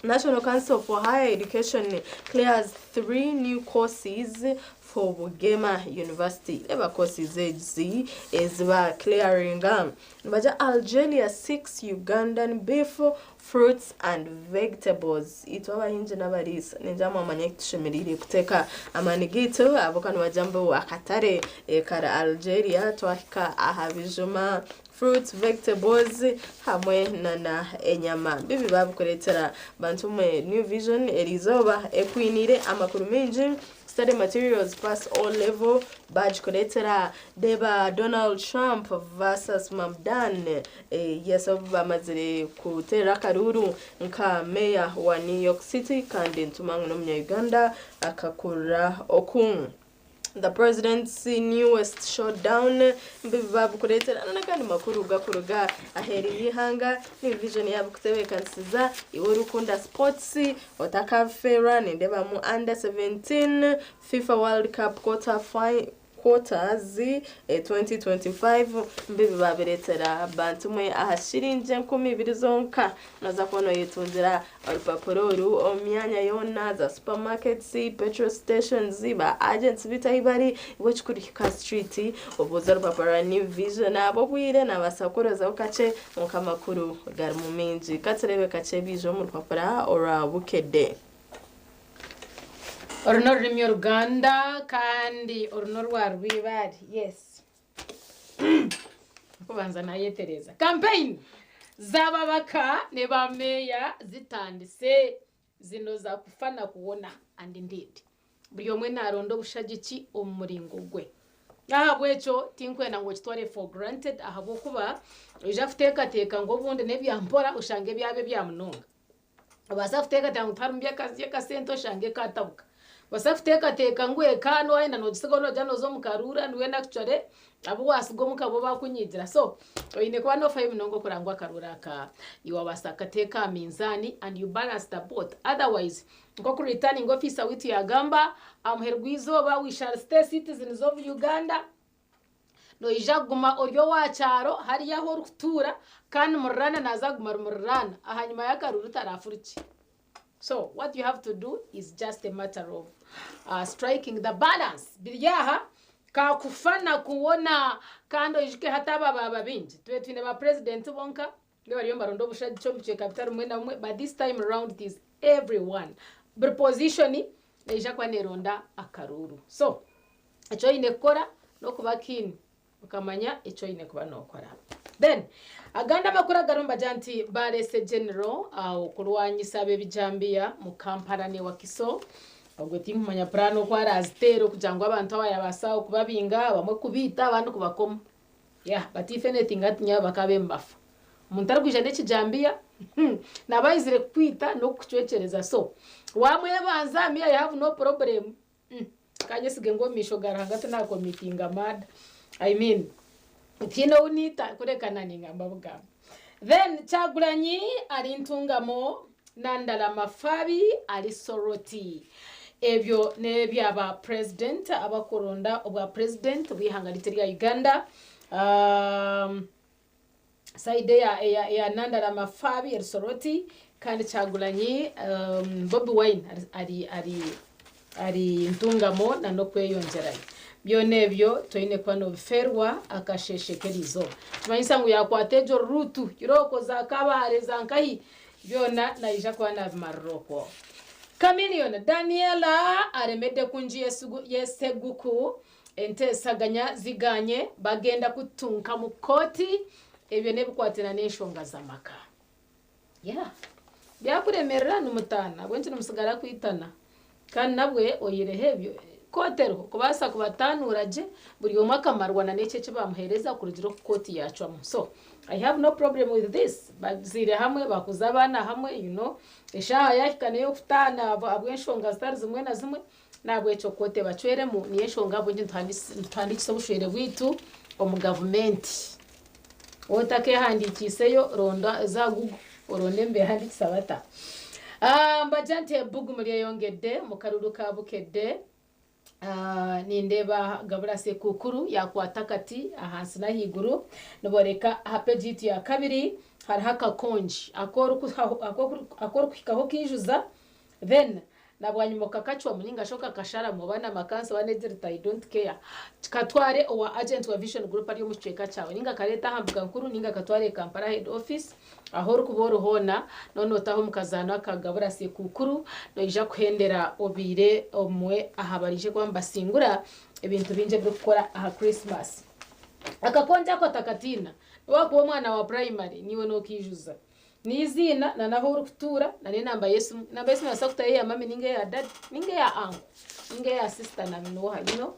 National Council for Higher Education clears 3 new courses for Bugema University. Reeba courses ezi ezi ba clearinga. Nibagira Algeria seeks Ugandan beef, fruits and vegetables. Itwe abahingi n'abariisa ningira mwamanya eki tushemereire kuteeka amaani gaitu ahabw'okuba nibagira ngu akatare kari Algeria twahika aha bijuma, fruits, vegetables hamwe nana enyama. Bibi babikureetera bantu mwe New Vision eriizooba ekwiniire amakuru maingi. Study materials pass O level bagikureetera. Reeba Donald Trump versus Mamdan yes obu bamazire kuteera akaruuru nka meeya wa New York City kandi nituma ngu n'omunya Uganda akakurira oku. The president's newest showdown mbibi babikureetera n'agandi makuru gakuruga aheeru y'eihanga. New Vision yabikutebeekanisiza iwe orikukunda sports otakafeerwa nindeebamu under 17 FIFA World Cup quarter quarters 2025 mbibi babireetera bantu mwe aha shiringi 2000 zonka noza kuba noyetungira orupapura oru omu myanya yoona za supermarkets, petrol stations, ba agents beitu ahu bari iwe ekikuru hika street obuuze orupapura rwa New Vision ahabw'obwire nabaasa kukurozaho kakye kwonka amakuru garimu maingi. Katureebe kakye ebiija omu rupapura orwa Bukedde. Oru n'orurimi Oruganda kandi oru n'orwa Rwibaare. Yes. Kubanza nayetereza. Campaign z'ababaka ne ba meeya zitandise. Zino za kufa na kuwona and indeed buri omwe naronda obushagiki omu muringo gwe. N'ahabw'ekyo tinkwenda ngu okitware for granted ahabw'okuba noija kuteekateeka ngu obundi n'ebya mpora oshange byaba ebya munonga. Obaasa kuteekateeka ngu tiharimu by'akasente oshange kaatabuka. Obaasa kuteekateeka ngu eka waayenda noogisigaho noogira nooza omu karuura mbwenu actually abu waasiga omuka bo baakunyigira. So oine kuba noofayo munonga okureba ngu akaruuru aka iwe waabaasa kukateeka aha minzaani and you balance the both otherwise nk'oku returning officer waitu yaagamba, aha muheru gw'eizooba we shall stay citizens of Uganda. Noija kuguma ori owa kyaro hariya ahu orikutuura kandi muriraana naaza kuguma ari muriraana ahanyima y'akaruuru taraafurukye. So what you have to do is just a matter of striking the balance. Biri aha kakufa na kuwona kandi oijuke hati aba baaba baingi. Tube twine ba president bonka nibo bariyo nibaronda obushagiki omu bicweka bitari bimwe na bimwe but this time round it is everyone. Buri position neija kuba neeronda akaruuru. So Eki oine kukora n'okuba keen okamanya eki oine kuba nookora. Then agandi amakuru agarimu nibagira nti bareese General okurwanyisa ab'ebijambiya mu Kampala ne Wakiso. Ogwe tinkumanya puraani oku araaziteere okugira ngu abantu aba yabaasa okubabinga, abamwe kubaita abandi kubakoma. Yeah, but if anything hati nyowe bakaabaire nibafa. Omuntu arikwija n'ekijambiya naaba aizire kukwita n'okukucwekyereza so waamwebanza me I have no problem. Kanyesige ngu omu maisho ga Ruhanga tinakomitinga murder. I mean, tihaine ou niita kureka na ningamba bugamba. Then Kyagulanyi ari Ntungamo, Nandala Mafabi ari Soroti. Ebyo n'ebya ba president abakuronda obwa president bw'eihanga ryaitu erya Uganda. Um, Side eya eya eya Nandala Mafabi eri Soroti kandi Kyagulanyi um, Bobi Wine ari ari ari ari Ntungamo na n'okweyongyerayo. Byona ebyo toine kuba nobifeerwa akasheeshe k'eriizooba. Nikimanyisa ngu yaakwata egyo ruutu irooko za Kabale za nkahi byona naija kuba naabimarira okwo. Chameleone Daniella aremedde ku nju y'eseguku Enteesaganya ziganye bagenda kutunka mu kooti ebyo n'ebikwatiraine n'enshonga z'amaka. Yeah. Byakuremerera nimutaana ahabw'enki nimusigara kwitana? Kandi nabwe oyireho ebyo kooti eriho kubaasa kubataanuura gye buri omwe akamarwa na n'ekyo eki bamuheereza kurugiirira oku kooti yaacwamu. So I have no problem with this. Bazaire hamwe, bakuza abaana hamwe, you know, eshaaha yaahika n'ey'okutaana ahabw'enshonga zitari zimwe na zimwe. N'ahabw'ekyo kooti ebacweremu, niyo enshonga ahabw'enki nituhandiikisa obushwere bwaitu omu gavumenti. Waaba otakeehandiikiiseyo, ronda za aha Google oronde nibeehandiikisa bata. Mbagira nti ebbugumu ryeyongedde omu karuuru ka Bukedde. Nindeeba Gabura Sekuukuru yaakwata akati ahansi n'ahaiguru. Nibooreka aha peegi yaitu ya kabiri hariho akakongi aku orikuhikaho okaijuza then Na bwanyima okakacwamu ninga shi okakasharamu oba n'amakansi oba n'egirita I don't care. Katware owa agent wa Vision Group ari omu kicweka kyawe ninga akareete aha mbuga nkuru ninga akatware Kampala head office ahu orikuba ori hoona noona otahe omu kazaano aka Gabura Sekuukuru noija kuhendera obaire omwe aha baraije kuba nibasingura ebintu bingi ebirikukora aha Christmas. Akakonjo ako otakatiina nobu wakuba omwana wa primary niiwe nokiijuza. N'eiziina na n'ahu orikutuura na n'enamba y'esimu. Enamba y'esimu noobaasa kutaho eya mami ninga eya dadi ninga eya anko ninga eya sisita na n'oha you know.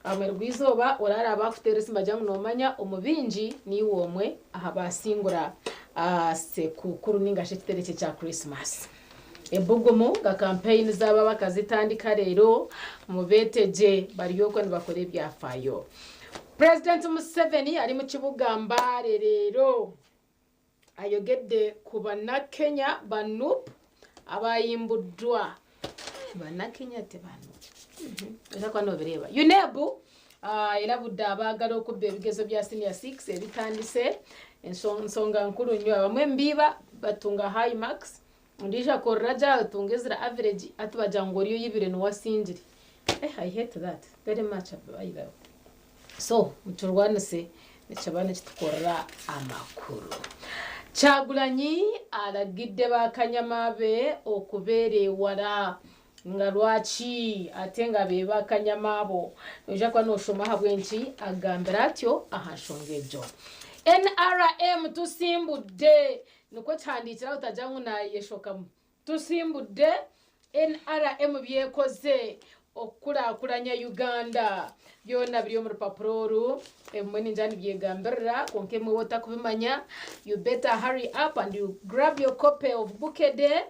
Aha muheru gw'eizooba orareeba baakuteera esimu bagira ngu noomanya omu baingi niiwe omwe aha baasingura sekuukuru ninga shi ekiterekye kya Christmas. Ebugumu nka kampeyini zaabo bakazitandika reero mubeetegye bari okwo nibakora ebyafaayo. Purezidenti Museveni ari mu kibuga Mbale reero. Ayogedde ku bannakenya ba nup abayimbuddwa. Bannakenya te bano. Oza kuba nobireeba. UNEB erabudde abaagala okubba ebigezo bya senior 6 ebitandise. Ensonga nkuru nnyo abamwe nibiiba batunga high marks ondiijo akorera gye atunga eziri average hati bagira ngu oriya oyibire niwe asingire. Eh I hate that very much by the way. So muturwanise nikiba nikitukorera amakuru. Kyagulanyi alagidde bakanyama be okubeera ewala nga lwaki ate nga be bakanyama abo? Noija kuba noshoma ahabw'enki agambire atyo aha nshonga egyo. NRM tusimbudde nikwo kihandiikire aho otagira ngu nayeshokamu. Tusimbudde NRM byekoze okukurakuranya Uganda. Byona biri omu rupapura oru, ebimwe ningira nibyegambirira kwonka ebimwe waaba otakubimanya you better hurry up and you grab your copy of Bukedde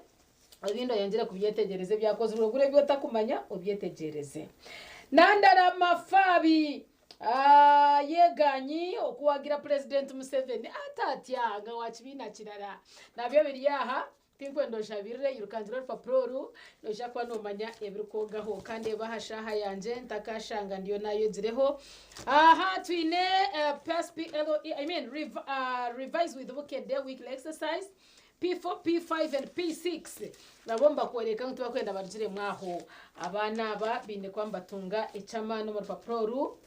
Ebindi oyongyere kubyetegyereza ebyakozirwe gura ebi otakumanya obyetegyereze. Nandala Mafabi ayegaanyi okuwagira Purezidenti Museveni ata atya nga wa kibiina kirara. Nabyo biri aha, tinkwenda oshabirire, irukangira orupapura oru, noija kuba noomanya ebirikwogaho. Ka ndeebe aha shaaha yangye ntakashanga ndiyo naayogireho. Aha twine PSPLE, I mean, revise with Bukedde weekly exercise. P4, P5 and P6 nabo nibakworeka ngu tibakwenda barugiremu aho. Abaana aba baine kuba nibatunga eky'amaani omu rupapura oru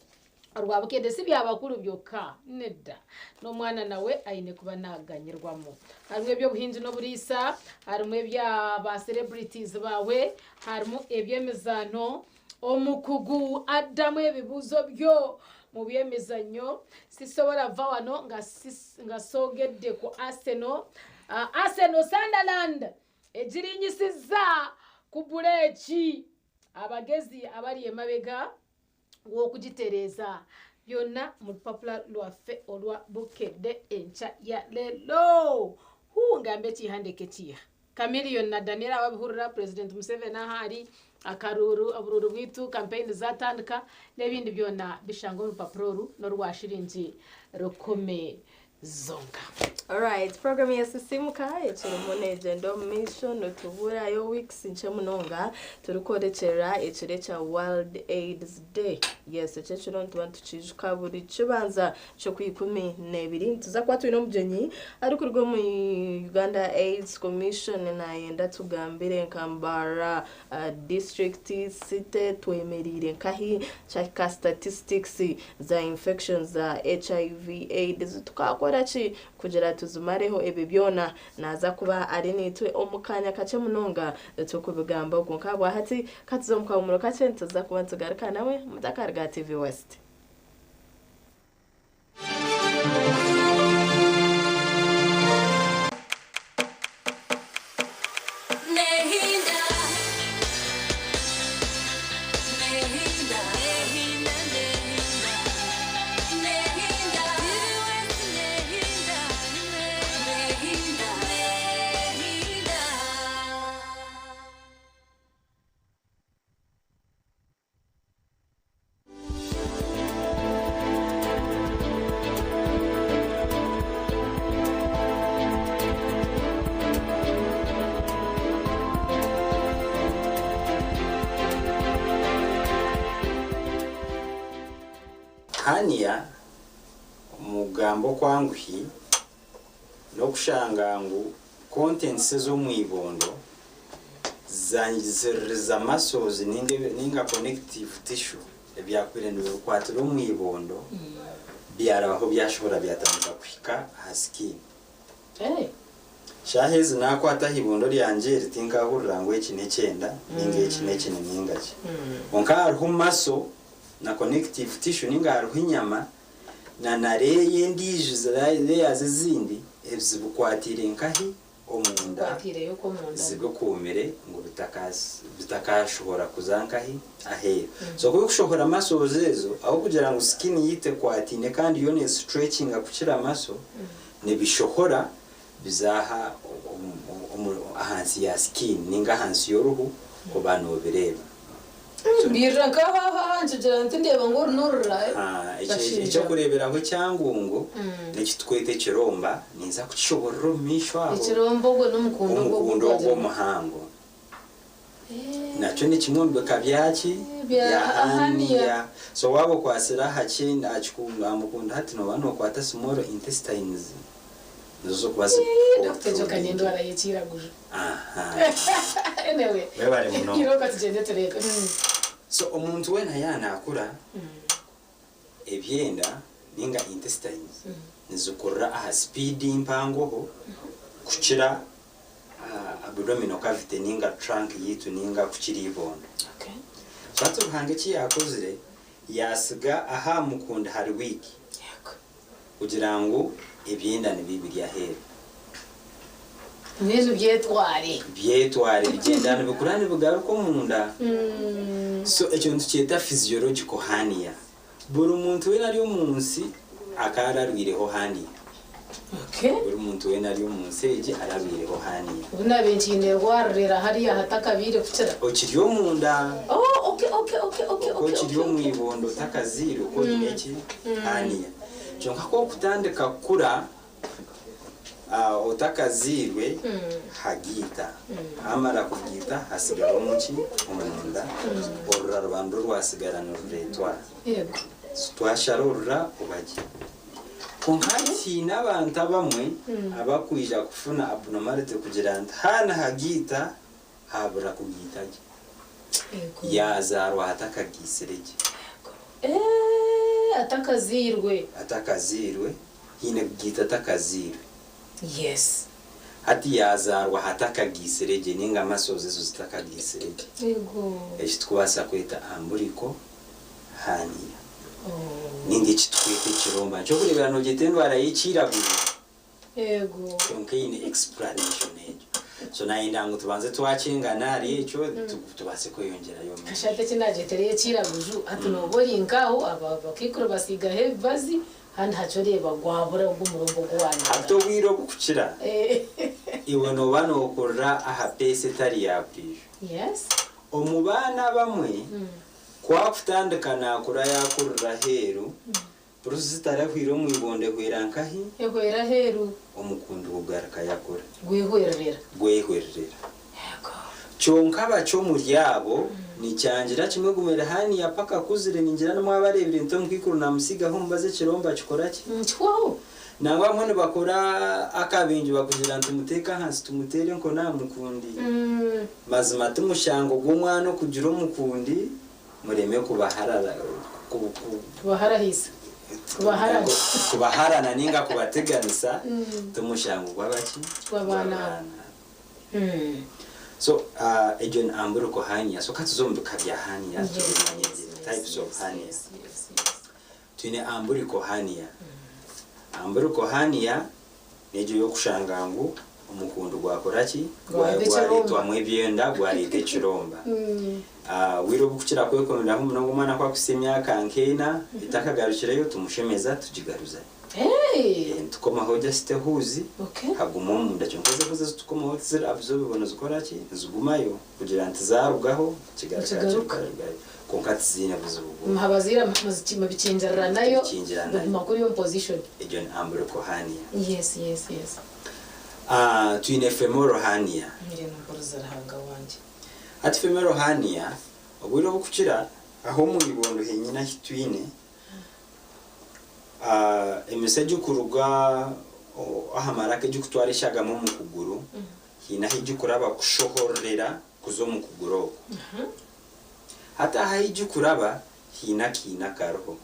orwa Bukedde. Si bya bakuru byonka, nedda. N'omwana nawe aine kuba naaganyirwamu. Harimu eby'obuhingi n'oburiisa, harimu ebya ba celebrities baawe, harimu eby'emizaano. Omukugu addamu ebibuuzo byo mu by'emizannyo. Sisobola va wano nga, nga soogedde ku Arsenal. Uh, Arsenal Sunderland egirinyisizza ku buleeki abagezi abali emabega w'okugitereeza byonna mu lupapula lwaffe olwa Bukedde enkya ya leero. Huu ngambe ekiiha ndeke ekiiha. Chameleone na Daniella wabihurira, President Museveni ahu ari, akaruuru, oburuuru bwaitu, campaign zatandika n'ebindi byona bishangwa omu rupapura oru n'orwa shiringi rukumi zonka. Alright, program ya Sisimuka ekirimu negyenda omu maisho nituburayo weeks nkye munonga turikworekyerera ekiro ekya World AIDS Day. Yes, ekyo ekiro nituba nitukiijuka buri kibanza ky'okwikumi n'ebiri. Nituza kuba twine omugyenyi arikuruga omu Uganda AIDS Commission nayenda tugambire nka Mbarara district, city twemereire nkahi kyahika statistics za infections za HIV AIDS tukakora ki kugira tuzimareho ebyo byona naza kuba ari naitwe omu kaanya kakye munonga turikubigambaho kwonka ahabwahati katuze omu kahumuro kakye nituza kuba nitugaruka nawe mutakaruga TV West. Hernia omu kugamba okwanguhi n'okushanga ngu contents ez'omu ibondo zangiziririza muscles ninga connective tissue ebyakubaire nibikwatira omu ibondo byarabaho byashohora byatandika kuhika aha skin. Shaaha ezi naakwata aha ibondo ryangye eri tinkahurira ngu eki n'ekyenda ninga eki n'ekine ninga ki. Kwonka hariho muscle na connective tissue ninga hariho enyama na na layer endiijo layers ezindi ezibikwatiire nkahi? Omunda zibikuumire ngu bitakashohora kuza nkahi? Aheeru. So ku bikushohora muscles ezo ahabw'okugira ngu skin yaitu ekwatiine kandi yo ne stretchinga kukira muscle, nibishohora biza aha ahansi ya skin ninga ahansi y'oruhu oba nobireeba. Mbirira nk'aho aho aha nkigira nti ndeeba ngu oru n'orura bashaija. Eky'okureeberaho ekyangungu n'ekiturikweta ekiromba, ninza kukishoborora omu maisho aho. Ekiromba ogwo n'omukundo ogwo Omukundo ogwo omuhango. Nakyo ni kimwe omu bika byaki? Bya Bya hernia. hernia. So waaba okwatsire aha kyenda aha kikundo aha mukundo hati nooba nookwata small intestines nizo zirikuba Ii, Doctor egyo ka zikuprotrudinga. n'endwara y'ekiraguju. Aha. Anyway, Webare munonga. irooko tugyende tureebe. So omuntu weena yaaba naakura, ebyenda ninga intestines nizikurira aha sipiidi mpangoho kukira abdominal cavity ninga trunk yaitu ninga kukira eibondo. So hati Ruhanga eki yaakozire, yaasiga aha mukunda hari weak kugira ngu ebyenda nibibe biri aheeru. Mbwenu byetware. Byetware bigyenda nibikura nibigaruka omunda. So ekyo nitukyeta physiological hernia. Buri muntu weena ari omu nsi akaba ararwireho hernia. Buri muntu weena ari omu nsi egi arabaireho hernia. Obu naabaire nkiine rwarurira hariya hatakabaire kukira. Okiri omunda. Oh, okay, okay, okay, okay, Oku okay. okiri omu ibondo otakazaire oku oine eki? Hernia. Kyonka ku okutandika kukura otakazairwe hagiita. Hamara kugiita hasigara omuki? Omunda. Orura ruba nirwo rwasigara nirureetwa. Yego. Twashara orura obagye. Kwonka hati haine abantu abamwe abakwija kufuna abnormality kugira nti haana hagiita habura kugiita gye. Yaazaarwa atakagiisire gye. Eeh atakazairwe. Atakazairwe, haine kugiita atakazairwe. Yes. Hati yaazaarwa atakagiisire gye ninga muscles ezo zitakagiisire gye. Yego. Eki tukubaasa kweta umbilical hernia. Ninga eki tukweta ekiromba. Nikyokureebera noogyeta endwara y'ekiiraguju. Yego. Kwonka eine explanation egyo. So nayenda ngu tubanze twakyengana ahari ekyo tubaase kweyongyerayo omu maisho. Kashati eki nagyetere y'ekiiraguju hati nooba ori nk'aho abakaikuru basiigaho ebibazi handi hakye oreeba gwabura ogwo omurombo ogu waanyaga. Hati obwire obukukira, iwe nooba nookurira aha peesi etari ya buriijo. Yes. Omu baana abamwe, ku akutandika naakura yaakurira aheeru, purusi zitarahwire omu ibondo ehwera nkahi? Ehwera aheeru. Omukundi gugaruka yakura. Gwehwererera. Gwehwererera. Kyonka abakye omuri abo nikyangira kimwe gumire hernia paka akuzire ningira nimwabareebire nti omukaikuru namusiigaho omubazi ekiromba kikora ki? Kihwaho. Nangwa abamwe nibakora akabingi bakugira nti muteeke ahansi tumuteere enkoni aha mukundi. Mazima timushango gw'omwana okugira omukundi mureme kubaharara Kubaharahisa. Kubaharana. Kubaharana ninga kubateganisa timushango gw'abaki? Gw'abaana. So egyo ni umbilical hernia. So katuze omu bika bya hernia tubimanye gye types of hernia. Twine umbilical hernia. Umbilical hernia n'egyo ey'okushanga ngu omukundi gwakora ki? Gwareetwamu ebyenda gwareeta ekiromba. Obwire obukukira kwekomeraho munonga omwana ku akuhitsya emyaka nk'ena etakagarukireyo tumushemeza tugigaruzayo. Nitukomaho just ehuuzi haguma omunda kyonka ezo ehuuzi ezitukomaho tiziri absorb nizikora ki? Nizigumayo kugira nti zarugaho kigaruka kigarukayo kwonka tiziine buzibu bwona. Muhabaziira mubikingirira nayo Tubikingirira nayo. biguma kuri omu position. Egyo ni umbilical hernia. Yes. Twine femoral hernia. Mbwenu mpuriza Ruhanga wangye. Hati femoral hernia obwire obukukira aho omu ibondo henyine ahi twine emitsi egikuruga aha maraka egikutwara eshagama omu kuguru haine ahu egikuraba kushohorera kuza omu kuguru okwo. Hati aha ahu egikuraba haine akaina kariho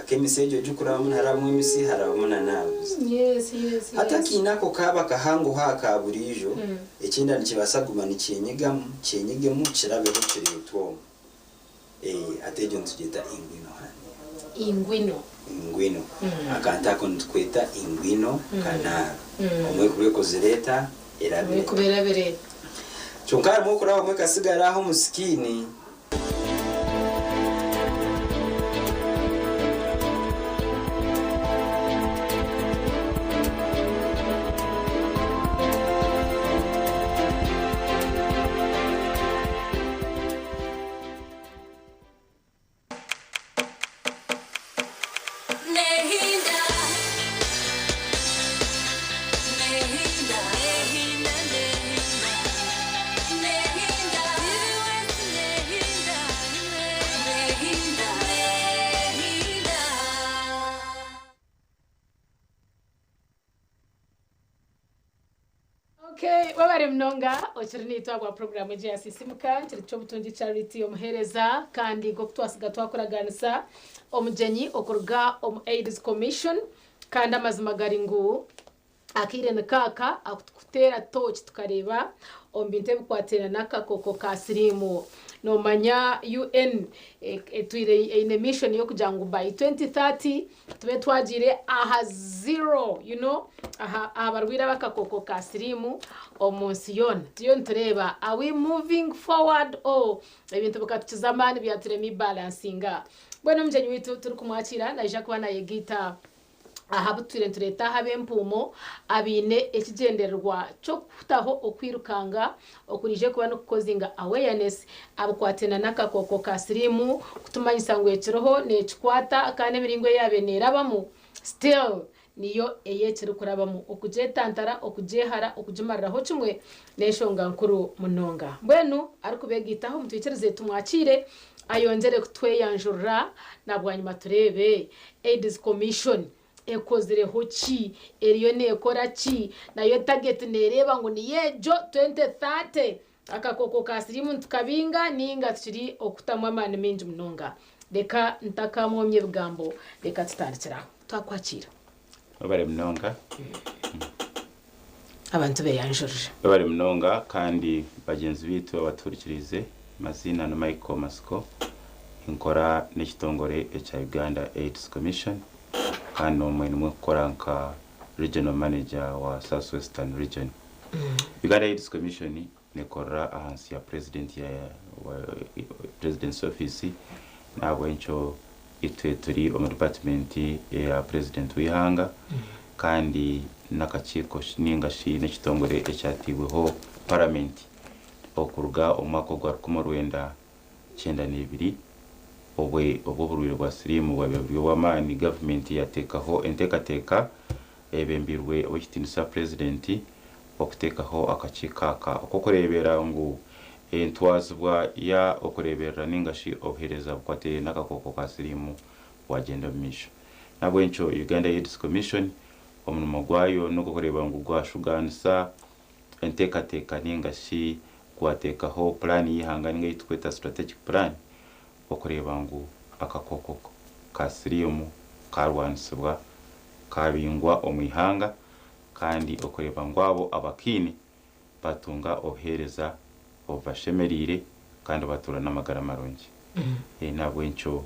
ak'emitsi egyo egikurabamu niharabamu emitsi harabamu na nerves. Hati akaina ako kaaba kahangoho aha ka buriijo ekyenda nikibaasa kuguma nikyenyigamu kyenyigemu kirabeho kireetwe omu. Hati egyo nitugyeta inguinal hernia. Inguinal. Inguinal. Akantu ako nitukweta inguinal canal. Omwe ekuba ekozire eta? Erabire. Omwe ekuba erabire. Kyonka harimu okurabamu ekasigara aho omu skin. Nehinda. Nehinda. Nehinda. Nehinda. Nehinda. Nehinda. Nehinda. Okay, wabare munonga okiri niitwe ahabwa puroguraamu egi ya Sisimuka kiri ky'obutungi Charity omuheereza kandi nk'oku twasiga twakuraganisa omugyenyi okuruga omu AIDS Commission kandi amazima gari ngu akaire nikaaka akutukuteera tooki tukareeba omu bintu ebikwatiraine n'akakooko ka siriimu. Noomanya UN etwire eine mission y'okugira ngu by 2030 tube twagiire aha zero you know, aha aha barwaire ab'akakooko ka siriimu omu nsi yoona. Turiyo nitureeba are we moving forward or ebintu bikatukiza amaani byaturema ibalansinga. Mbwenu omugyenyi waitu turikumwakiira naija kuba nayegaita Aha abu tutwire nitureeta aha ab'empuumo abaine ekigyendererwa ky'okutaho okwirukanga okuraije kuba nikukozinga awareness abikwataine n'akakooko ka siriimu kutumanyisa ngu ekiriho nekikwata kandi emiringo ei yaabaire neerabamu still niyo ei ekirikurabamu. Okugyetantara, okugyehara, okugimariraho kimwe n'enshonga nkuru munonga. Mbwenu arikubeegaitaho mutwikirize tumwakiire ayongyere kutweyanjurira na bwanyima tureebe AIDS Commission ekozireho ki, eriyo neekora ki, nayo target neereeba ngu niyo egyo 2030 akakooko ka siriimu nitukabinga nainga tukiri okutamu amaani maingi munonga. Reka ntakamwomya ebigambo reka tutandikire aho. Twakwakiira. Webare munonga. Abantu beyanjurire. Webare munonga kandi bagyenzi baitu abatuhurikiriize, amaziina ni Michael Matsiko, ninkora n'ekitongore ekya Uganda AIDS Commission kandi omwe nimwe nkukora nka Regional Manager wa South Western Region. Uganda AIDS Commission nekorera ahansi ya President ya President's Office nahabwenkyo Itwe turi omu dipatimenti eya Purezidenti w'eihanga kandi n'akakiiko ninga shi n'ekitongore ekyataibweho Paramenti okuruga omu mwaka ogwa 1992 obwe obu oburwaire bwa siriimu bwabaire buri obw'amaani gavumenti yateekaho enteekateeka eyebembeirwe Ow'ekitiinisa Purezidenti okuteekaho akakiiko aka ok'okureebera ngu entwazibwa ya okureeberera ninga shi obuheereza bukwatiraine n'akakooko ka siriimu bwagyenda omu maisho. N'ahabw'enkyo Uganda AIDS Commission omurimo gwayo n'ogw'okureeba ngu gwashugaanisa enteekateeka ninga shi gwateekaho puraani y'eihanga ninga ei turikweta strategic plan okureeba ngu akakooko ka siriimu kaarwanisibwa kaabingwa omu ihanga kandi okureeba ngu abo abakaine batunga obuheereza obubashemereire kandi batuura n'amagara marungi. N'ahabw'enkyo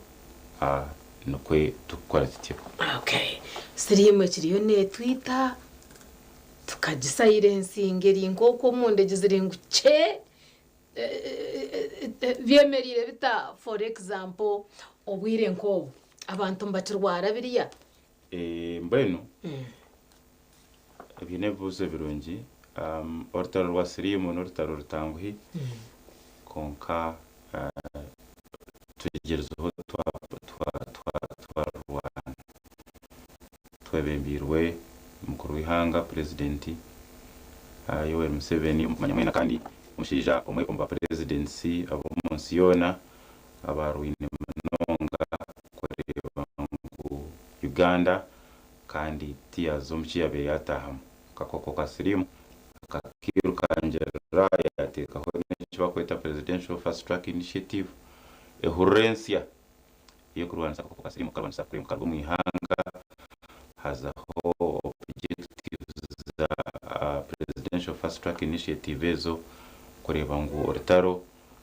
nikwo turikukora tutyo. Okay. Siriimu ekiriyo neetwita, tukagisayirensinga eri nk'oku omunda egizire ngu kye, Byemereire bita for example obwire nk'obu abantu nibakirwara biriya? Mbwenu ebyo n'ebibuuzo birungi. Orutaro rwa siriimu n'orutaro rutanguhi kwonka tugyerizeho twarurwana. Twebembeirwe mukuru w'eihanga Purezidenti Yoweri Museveni omukumanya mwena kandi omushaija omwe omu ba Purezidentsi ab'omu nsi yoona abaarwaine munonga kureeba ngu Uganda kandi tiyaaza omu ki yaabaire yaataahamu. Akakooko ka siriimu akakiirukangirira yaateekaho n'eki barikweta Presidential Fast Track Initiative ehurura ensya ey'okurwanisa akakooko ka siriimu kukarwanisa kureeba ngu karuga omu ihanga hazaho objectives za Presidential Fast Track Initiative ezo kureeba ngu orutaro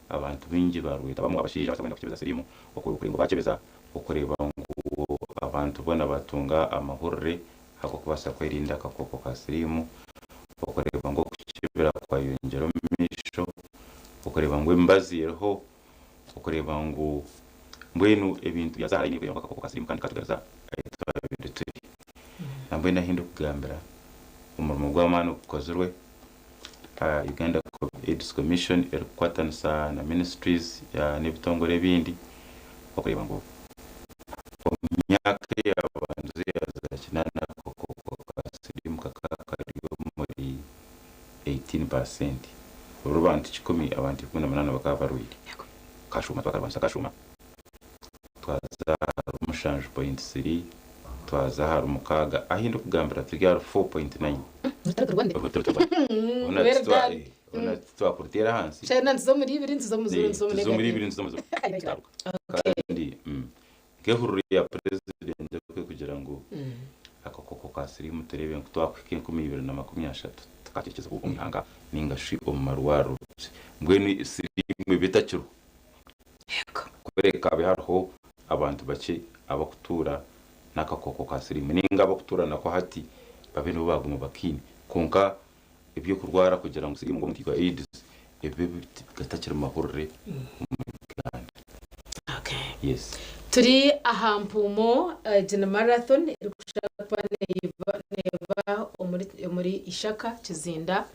abantu baingi barwetabamu abashaija abatarikuba kukyebeza siriimu okureeba ngu bakyebeza okureeba ngu abantu boona batunga amahurire ag'okubaasa kwerinda akakooko ka siriimu okureeba ngu okukyebera kwayongyera omu maisho okureeba ngu emibazi eriho Okureeba ngu mbwenu ebintu byaza aha layini kureeba ngu akakooko ka siriimu kandi katugaruza ahu twabaire turi. Nambwenu ahu ndikugambira omurimo gw'amaani ogukozirwe Uganda AIDS Commission erikukwatanisa na ministries n'ebitongore ebindi okureeba ngu omu myaka eyabandize eya kinaana akakooko ka siriimu kakaba kari omuri 18%. Orwo bantu kikumi, abantu 18 bakaba barwaire. Kashuuma twakarwanisa kashuuma twaza ahari 7.3 twaza ahari mukaaga ahi ndikugambira turi ahari 4.9. Hoona Well done. Hoona titwakuruteera ahansi. Shana nituza omuri ibiri nituza omu ziro nituza omu Tuza omuri negative. ibiri nituza omu ziro. Kandi Nk'ehururu ya Purezidenti oku erikugira ngu akakooko ka siriimu tureebe ngu twakuhika 2030 tukakyekyeza omu ihanga ninga shi omu marwariro mbwenu siriimu ebe etakiriho kureka habe hariho abantu bakye abakutuura n'akakooko ka siriimu ninga abakutuura nako hati babe nibo baaguma bakaine kwonka eby'okurwara kugira ngu siriimu ngu omuntu yitwa AIDS ebi gatakiri mahurire omu Uganda. Okay. Yes. Turi aha mpuumo egi ni marathon erikushusha kuba neeba omuri Ishaka, Kizinda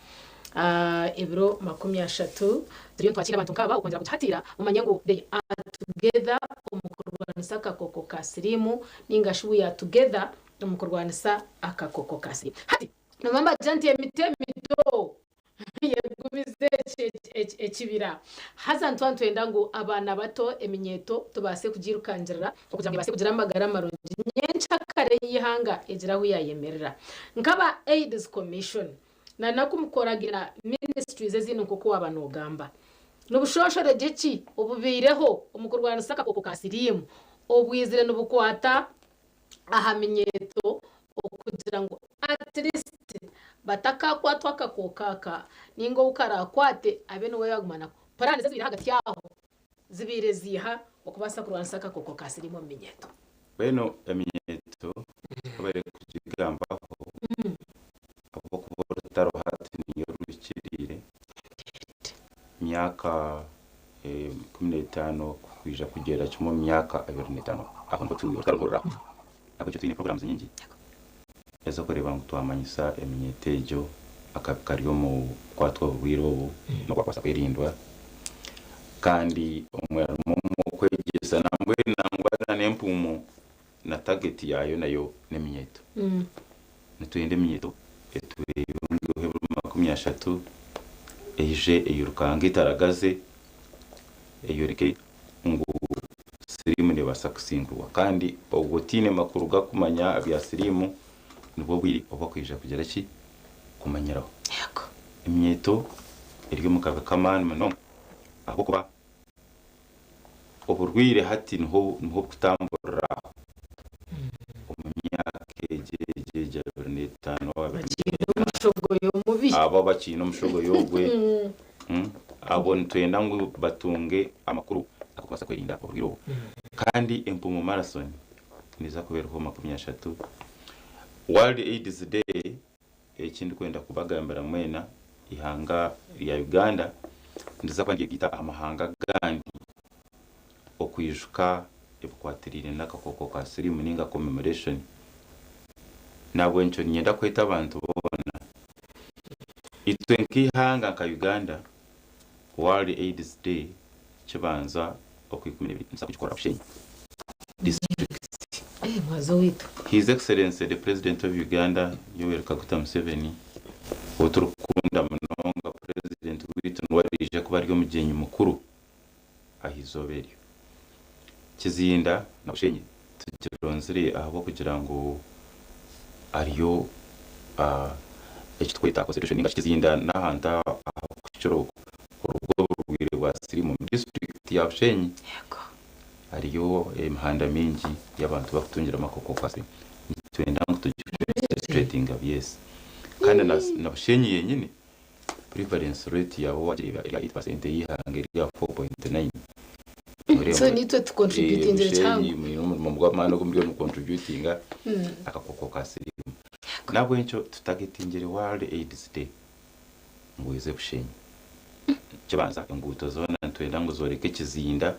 ebiro 30. Turiyo nitwakiira abantu nk'aba okwongyera kugihatiira mumanye ngu they are together omu kurwanisa akakooko ka siriimu ninga shi we are together omu kurwanisa akakooko ka siriimu. Hati nimba mbagira nti emiti emito Yegumize ekibira. Haza nituba nitwenda ngu abaana bato eminyeeto tubaase kugiirukangirira okugira ngu ebaase kugira amagara marungi nyenkyakare y'eihanga egire ahu yaayemerera. Nk'aba AIDS Commission na naku mukoragira ministries ezindi nk'oku waaba noogamba. Nibushooshoregye ki obubaireho omu kurwanisa akakooko ka siriimu obwizire nibukwata aha minyeeto okugira ngu at least batakakwatwa akakooko aka ninga ou karakwate abe niwe yaguma nako. Puraani ezibaire ahagati aho zibaire ziiha okubaasa kurwanisa akakooko ka siriimu omu minyeeto? Mbwenu eminyeeto ku barikugigambaho ahabw'okuba orutaro hati niyo ruhikiriire, myaka 15 kwija kugyera kimwe omu myaka 25 aho niho turi orutaro niho ruri aho. Ahabw'ekyo twine programs nyingi ez'okureeba ngu twamanyisa eminyeeto egyo akabi kari omu kukwatwa oburwaire obu n'oku bakubaasa kwerindwa kandi omurimo okwegyesa nambwenu nangwa n'empuumo na target yaayo nayo n'eminyeeto. Nitwenda eminyeeto etweyongeho ebiro 30 eije eirukange etaragaze eyoreke ngu siriimu neebaasa kusingurwa kandi ogwo otaine makuru gakumanya abya siriimu nibwo bwire obu akwija kugira ki? Kumanyiraho. Eminyeeto eri omu kabi k'amaani munonga ahabw'okuba Oburwaire hati niho niho bukutamburira aho omu myaka egi egi egi 25 Bakiine omushogoyo mubi. Abo abakiine omushogoyo ogwe abo nitwenda ngu batunge amakuru ag'okubaasa kwerinda oburwaire obu. Kandi Empumu Marathon neeza kuba eriho 30. World AIDS Day Eki ndikwenda kubagambira mwena, eihanga rya Uganda niriza kuba niryegaita aha mahanga agandi okwijuka ebikwatiraine n'akakooko ka siriimu ninga commemoration. Nahabwekyo niinyenda kweta abantu boona, itwe nk'eihanga nka Uganda, World AIDS Day kibanza okwikumi nebiri nituza kugikora Bushenyi district. Eh, mwaza owaitu. His Excellency the President of Uganda Yoweri Kaguta Museveni ou turikukunda munonga President waitu niwe araije kuba ari omugyenyi mukuru aha izooba eryo. Kizinda na Bushenyi tugironzire ahabw'okugira ngu hariyo eki turikweta concentration ninga shi Kizinda n'ahantu ahakukira kuruga oburwaire bwa siriimu omu disiturikiti ya Bushenyi. Hariyo emihanda mingi y'abantu bakutungiramu akakooko ka siriimu. Nitwenda ngu tugiconcentratinga yes. Kandi na Bushenyi yenyine Prevalence rate yaabo wagireeba eri aha 8% ey'eihanga eri aha 4.9. Noreeba So ngu nitwe tucontributingire kihango. Bushenyi mwine omurimo gw'amaani ogu muriyo nimucontributinga akakooko ka siriimu. Nahabwekyo tutagetingire World AIDS Day ngu eze Bushenyi. Ekibanza enguuto zoona nitwenda ngu zoreke ekizinda,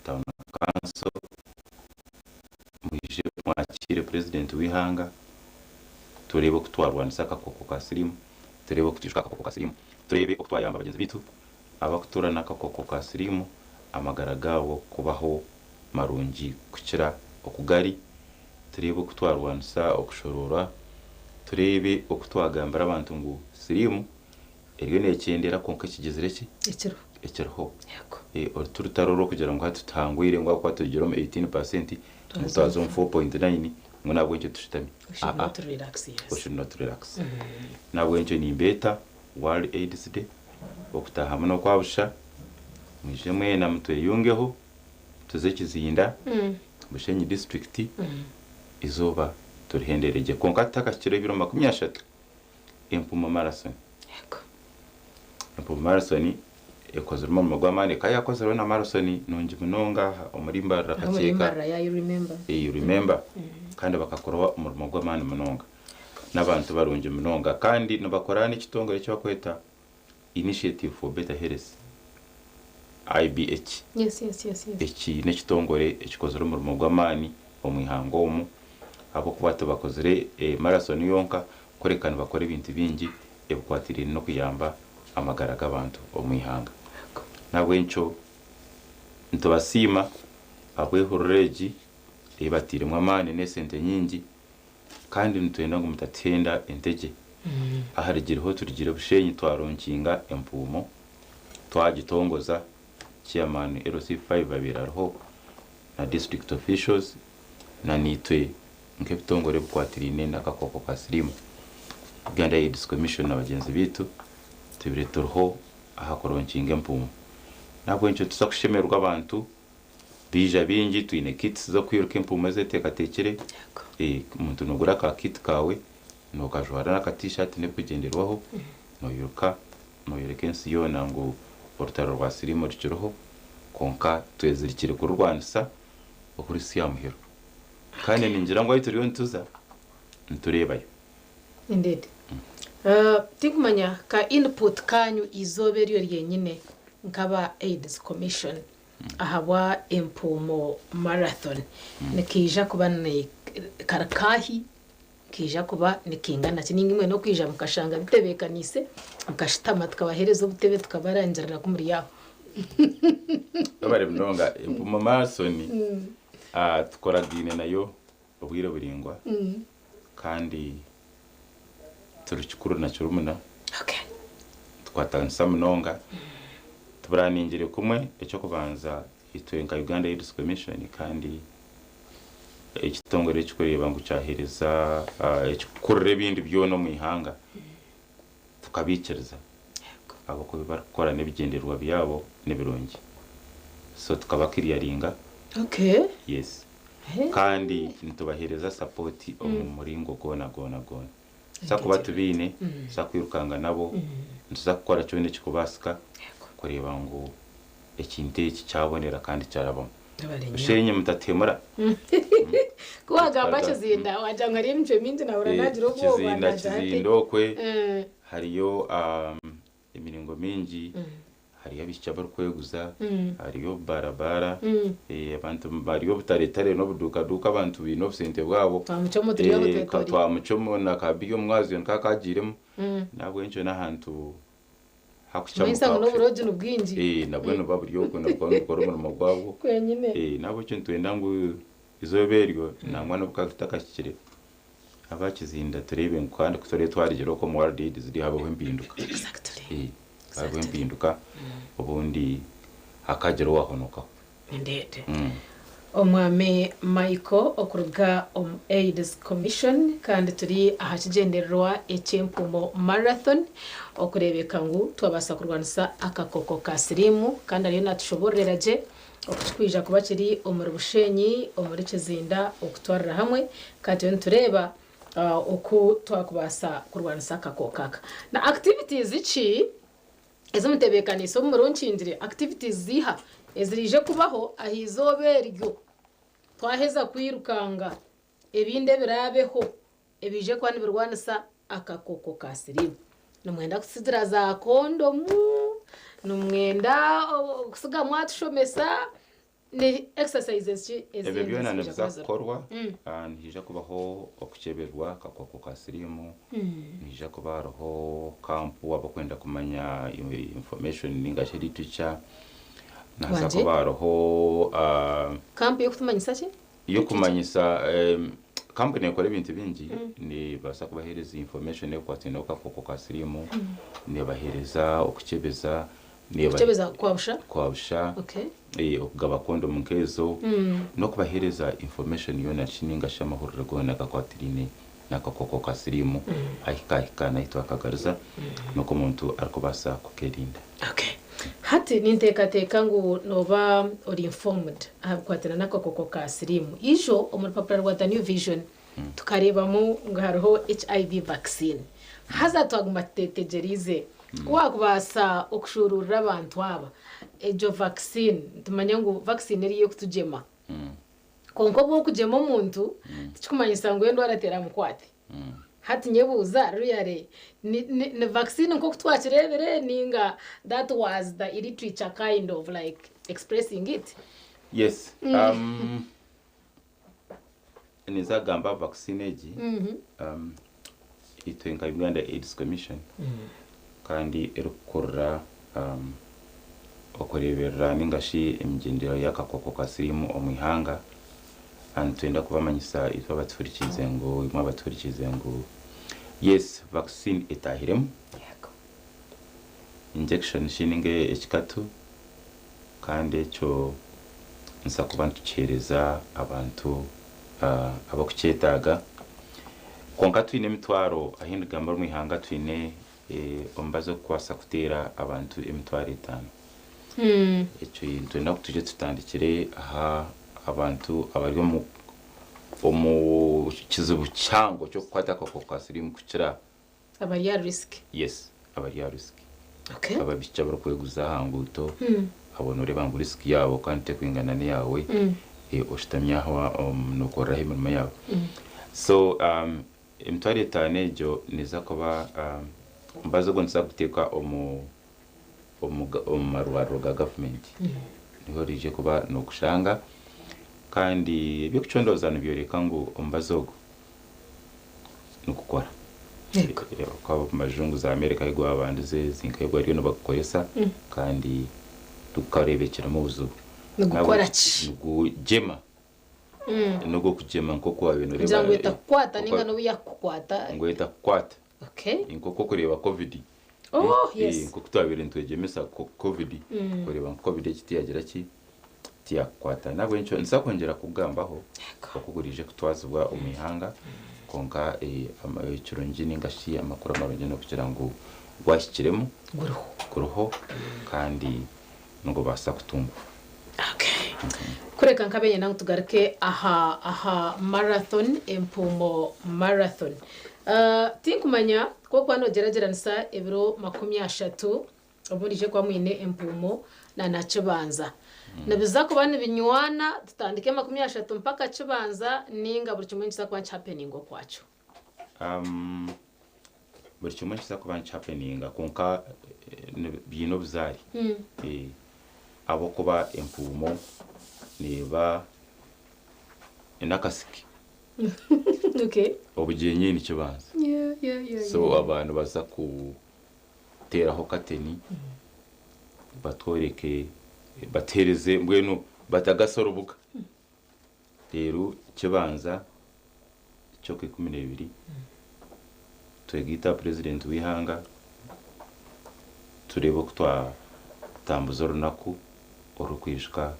Town Council, mwije mwakiire President w'eihanga tureebe oku twarwanisa akakooko ka siriimu. Tureebe oku twijuka akakooko ka siriimu. Tureebe oku twayamba bagyenzi baitu abarikutuura n'akakooko ka siriimu amagara gaabo kubaho marungi kukira oku gari. Tureebe oku twarwanisa okushoroora. Tureebe oku twagambira abantu ngu siriimu eriyo neekyendera kwonka ekigyezire ki? Ekiriho. Ekiriho. Oru ti rutaro orw'okugira ngu hati tuhangwire ngu ahabw'okuba turugire omu 18% ngu twaza omu 4.9 ngu n'ahabw'ekyo tushutami. We should Aa. not relax, yes. We should not relax. N'ahabw'ekyo nimbeeta World AIDS Day okutaahamu n'okwabusha, mwije mwena mutweyungeho tuze Kizinda, Bushenyi district, eizooba turihendere gye. Kwonka tutakahikire ebiro 30, Empumo Marathon. Empumo Marathon ekozire omurimo gw'amaani, ekaba yaakozireho na marathon nungi munonga aha omuri Mbarara Omuri Kakyeka. Mbarara, yeah, you remember. You remember. Kandi bakakora omurimo gw'amaani munonga. N'abantu barungi munonga kandi nibakora n'ekitongore eki barikweta Initiative for Better Health. IBH. Yes, yes, yes, yes. Eki n'ekitongore ekikozire omurimo gw'amaani omu ihanga omu ahabw'okuba tibakozire marathon yonka kureka nibakora ebintu bingi ebikwatiraine n'okuyamba amagara g'abantu omu ihanga. N'ahabw'enkyo nitubasiima ahabw'ehurura egi ei batairemu amaani n'esente nyingi kandi nitwenda ngu mutatuhenda entegye. Aharigireho turugire Bushenyi twaronkinga empuumo twagitongoza chairman LC5 abaire ariho na district officials na naitwe nk'ebitongore ebikwatiraine n'akakooko ka siriimu, Uganda AIDS Commission na bagyenzi baitu tubaire turiho aha kuronkinga empuumo. N'ahabw'ekyo nituza kushemererwa abantu baija baingi, twine kits z'okwiruka empuumo ezeteekateekire, omuntu noogura ka kit kaawe nookajwara n'aka t-shirt n'ebirikugyenderwaho noiruka Nooyoreka ensi yoona ngu orutaro rwa siriimu rukiriho, kwonka twezirikire kururwanisa okuruhitsya aha muheru. Kandi ningira ngu ahu turiyo nituza, nitureebayo. Indeed. Tinkumanya ka input kanyu eizooba eryo ryenyine nk'aba AIDS Commission ahabwa Empuumo Marathon nikaija kuba ni kari kaahi? Nikiija kuba nikingana ki? Nainga imwe n'okwija mukashanga bitebeekaniise, mukashutama tukabaheereza obutebe tukabarangirira ku muri aho. Webare munonga. Empuumo Marathon tukoragaine nayo obwire buraingwa kandi turi kikuru na kirumuna. Tukwatanisa munonga. Tuburaningire kumwe eky'okubanza Itwe nka Uganda AIDS Commission kandi ekitongore ekirikureeba ngu kyaheereza ekikukurira ebindi byona omu ihanga tukabaikiriza ahabw'okuba ebi barikukora n'ebigyendererwa byabo nibirungi so tukabakiriyaringa yes kandi nitubaheereza sapooti omu muringo gwona gwona gwona. Nituza kuba tubaine, nituza kwirukanga nabo, nituza kukora kyona ekirikubaasika kureeba ngu ekintu eki kyabonera kandi kyarabamu. Bushenyi mutatuhemura. Ku wagamba Kizinda wagira ngu hariyo emicwe mingi nahurira nagira obwoba Kizinda nagira nti Kizinda okwe hariyo emiringo mingi hariyo abaishiki abarikweguza hariyo obubaarabaara abantu hariyo obutaretare n'obuduukaduuka abantu baine obusente bwabo Twamucamo turi aho twetoriire. Twamucamo na ka biya omwazyo nikwo akagiiremu n'ahabw'ekyo n'ahantu Kimanyisa ngu n'oburogi ni bwingi. Eh, nabwo nibuba buri okwo nabwo nibukora omurimo gwabwo. Kwenyine. Eh, n'ahabw'ekyo nitwenda ngu eizooba eryo nangwa n'obu kakaba kitakahikire, aba Kizinda tureebe ngu kandi ku turaabe twarugire okwo omu World AIDS Day habeho empinduka. Eh, habeho empinduka obundi hakagira owahonokaho. Indeed. Omwami Michael okuruga omu AIDS Commission kandi turi aha kigyendererwa eky'Empuumo Marathon okureebeka ngu twabaasa kurwanisa akakooko ka siriimu kandi ariyo natushoboororera gye oku kirikwija kuba kiri omuri Bushenyi, omuri Kizinda okutwarira hamwe kandi turiyo nitureeba oku twakubaasa kurwanisa akakooko aka. Na activities ki Ezi mutebeekaniise omu murunkingire, activities ziiha eziraije kubaho aha izooba eryo twaheza kwirukanga, ebindi ebiraabeho ebiije kuba nibirwanisa akakooko ka siriimu? Nimwenda kututsigira za kondomu? Nimwenda kutsiga mwatushomesa? Ni exercises ki Ebyo ezindi byona ezirikwija nibiza kuba ziriho? kukorwa, nihaija kubaho okukyeberwa akakooko ka siriimu, nihaija kuba hariho kampu abarikwenda kumanya information ninga shi literature, nihaza Wangye? kuba hariho Kampu y'okutumanyisa ki? Y'okumanyisa, kampu neekora ebintu bingi, neebaasa kubaheereza information ekwataine n'akakooko ka siriimu, neebaheereza okukyebeza, Okukyebeza kwa busha? Kwa busha, Okay. okugaba kondomu nk'ezo, n'okubaheereza information yoona shi ninga shi amahurire goona agakwatiraine n'akakooko ka siriimu, ahi kaahika n'ahi twakagariza, n'oku omuntu arikubaasa kukeerinda. Okay. Hati ninteekateeka ngu nooba ori informed aha bikwatiraine n'akakooko ka siriimu. Ijo omu rupapura rwa The New Vision tukareebamu ngu hariho HIV vaccine. Haza twaguma tutetegyereize ku waakubaasa okushuuruurira abantu aba egyo vaccine. Nitumanya ngu vaccine eri ey'okutugyema. Kwonka obu orikugyema omuntu, tikikumanyisa ngu endwara teramukwate. Hati nyebuuza really ni, ni, ni vaccine nk'oku twakireebire ninga that was the literature kind of like expressing it? Yes. Ninza kugamba aha vaccine egi. Itwe nka Uganda AIDS Commission kandi erikukurira okureeberera ninga shi emigyendera y'akakooko ka siriimu omu ihanga, nitwenda kubamanyisa itwe abatuhurikiize ngu, imwe abatuhurikiize ngu yes vaccine etaahiremu, injection shi ninga ekikatu kandi ekyo nituza kuba nitukiheereza abantu abarikukyetaaga. Kwonka twine emitwaro, ahu ndigamba omu ihanga twine omubazi orikubaasa kuteera abantu 5000. Ekyo nitwenda ngu twije tutandikire aha abantu abari omu omu kizibu kihango ky'okukwata akakooko ka siriimu kukira Abari aha risk. Yes, abari aha risk. Okay. Abaishiki abarikweguza aha nguuto, abo nooreeba ngu risk yaabo kandi tekwingana n'eyaawe oshutami aho nookoreraho emirimo yaawe. So 5000 egyo neeza kuba, omubazi ogwo nituza kuguteeka omu omu marwariro ga gavumenti. Niho oraije kuba noogushanga kandi eby'okucondooza nibyoreka ngu omubazi ogu nigukora. Ahabw'okuba omu bajungu za America ahu gwabandize zinka ahu bariyo nibagukoresa kandi tigukareebekyeremu obuzibu. Nigukora ki? Nigugyema. N'ogw'okugyema nk'oku waabaire nooreeba. Kugira ngu etakukwata nainga n'obu yaakukukwata. Ngu etakukwata. Okay. Nk'oku orikureeba Covid. Oh, yes. Nk'oku twabaire nitwegyemesa Covid, kureeba ngu Covid egi tiyagira ki, tiyakukwata. N'ahabw'ekyo nituza kwongyera kukugambaho oku guraije kutwazibwa omu ihanga, kwonka ekirungi nainga shi amakuru amarungi n'okugira ngu gwahikiremu, guriho kandi nigubaasa kutungwa. Kureka nkabenyenda ngu tugaruke aha aha marathon, empuumo marathon. Tinkumanya ku orikuba noogyeragyeranisa ebiro 30 obu muriije kuba mwine empuumo na na kibanza. Nibiza kuba nibinywana tutandike 30 mpaka kibanza ninga buri kimwe nikiza kuba nikihapeninga okwakyo? Buri kimwe nikiza kuba nikihapeninga kwonka biine obuzaare. Ahabw'okuba empuumo neeba n'akasiki. Obugyenyi nikibanza. So abantu nibaza kuteeraho kateni batworeke batuheereze mbwenu batagase orubuga. Reero kibanza ky'oku 12 twegaite aha purezidenti w'eihanga tureebe oku twatambuza orunaku orw'okwijuka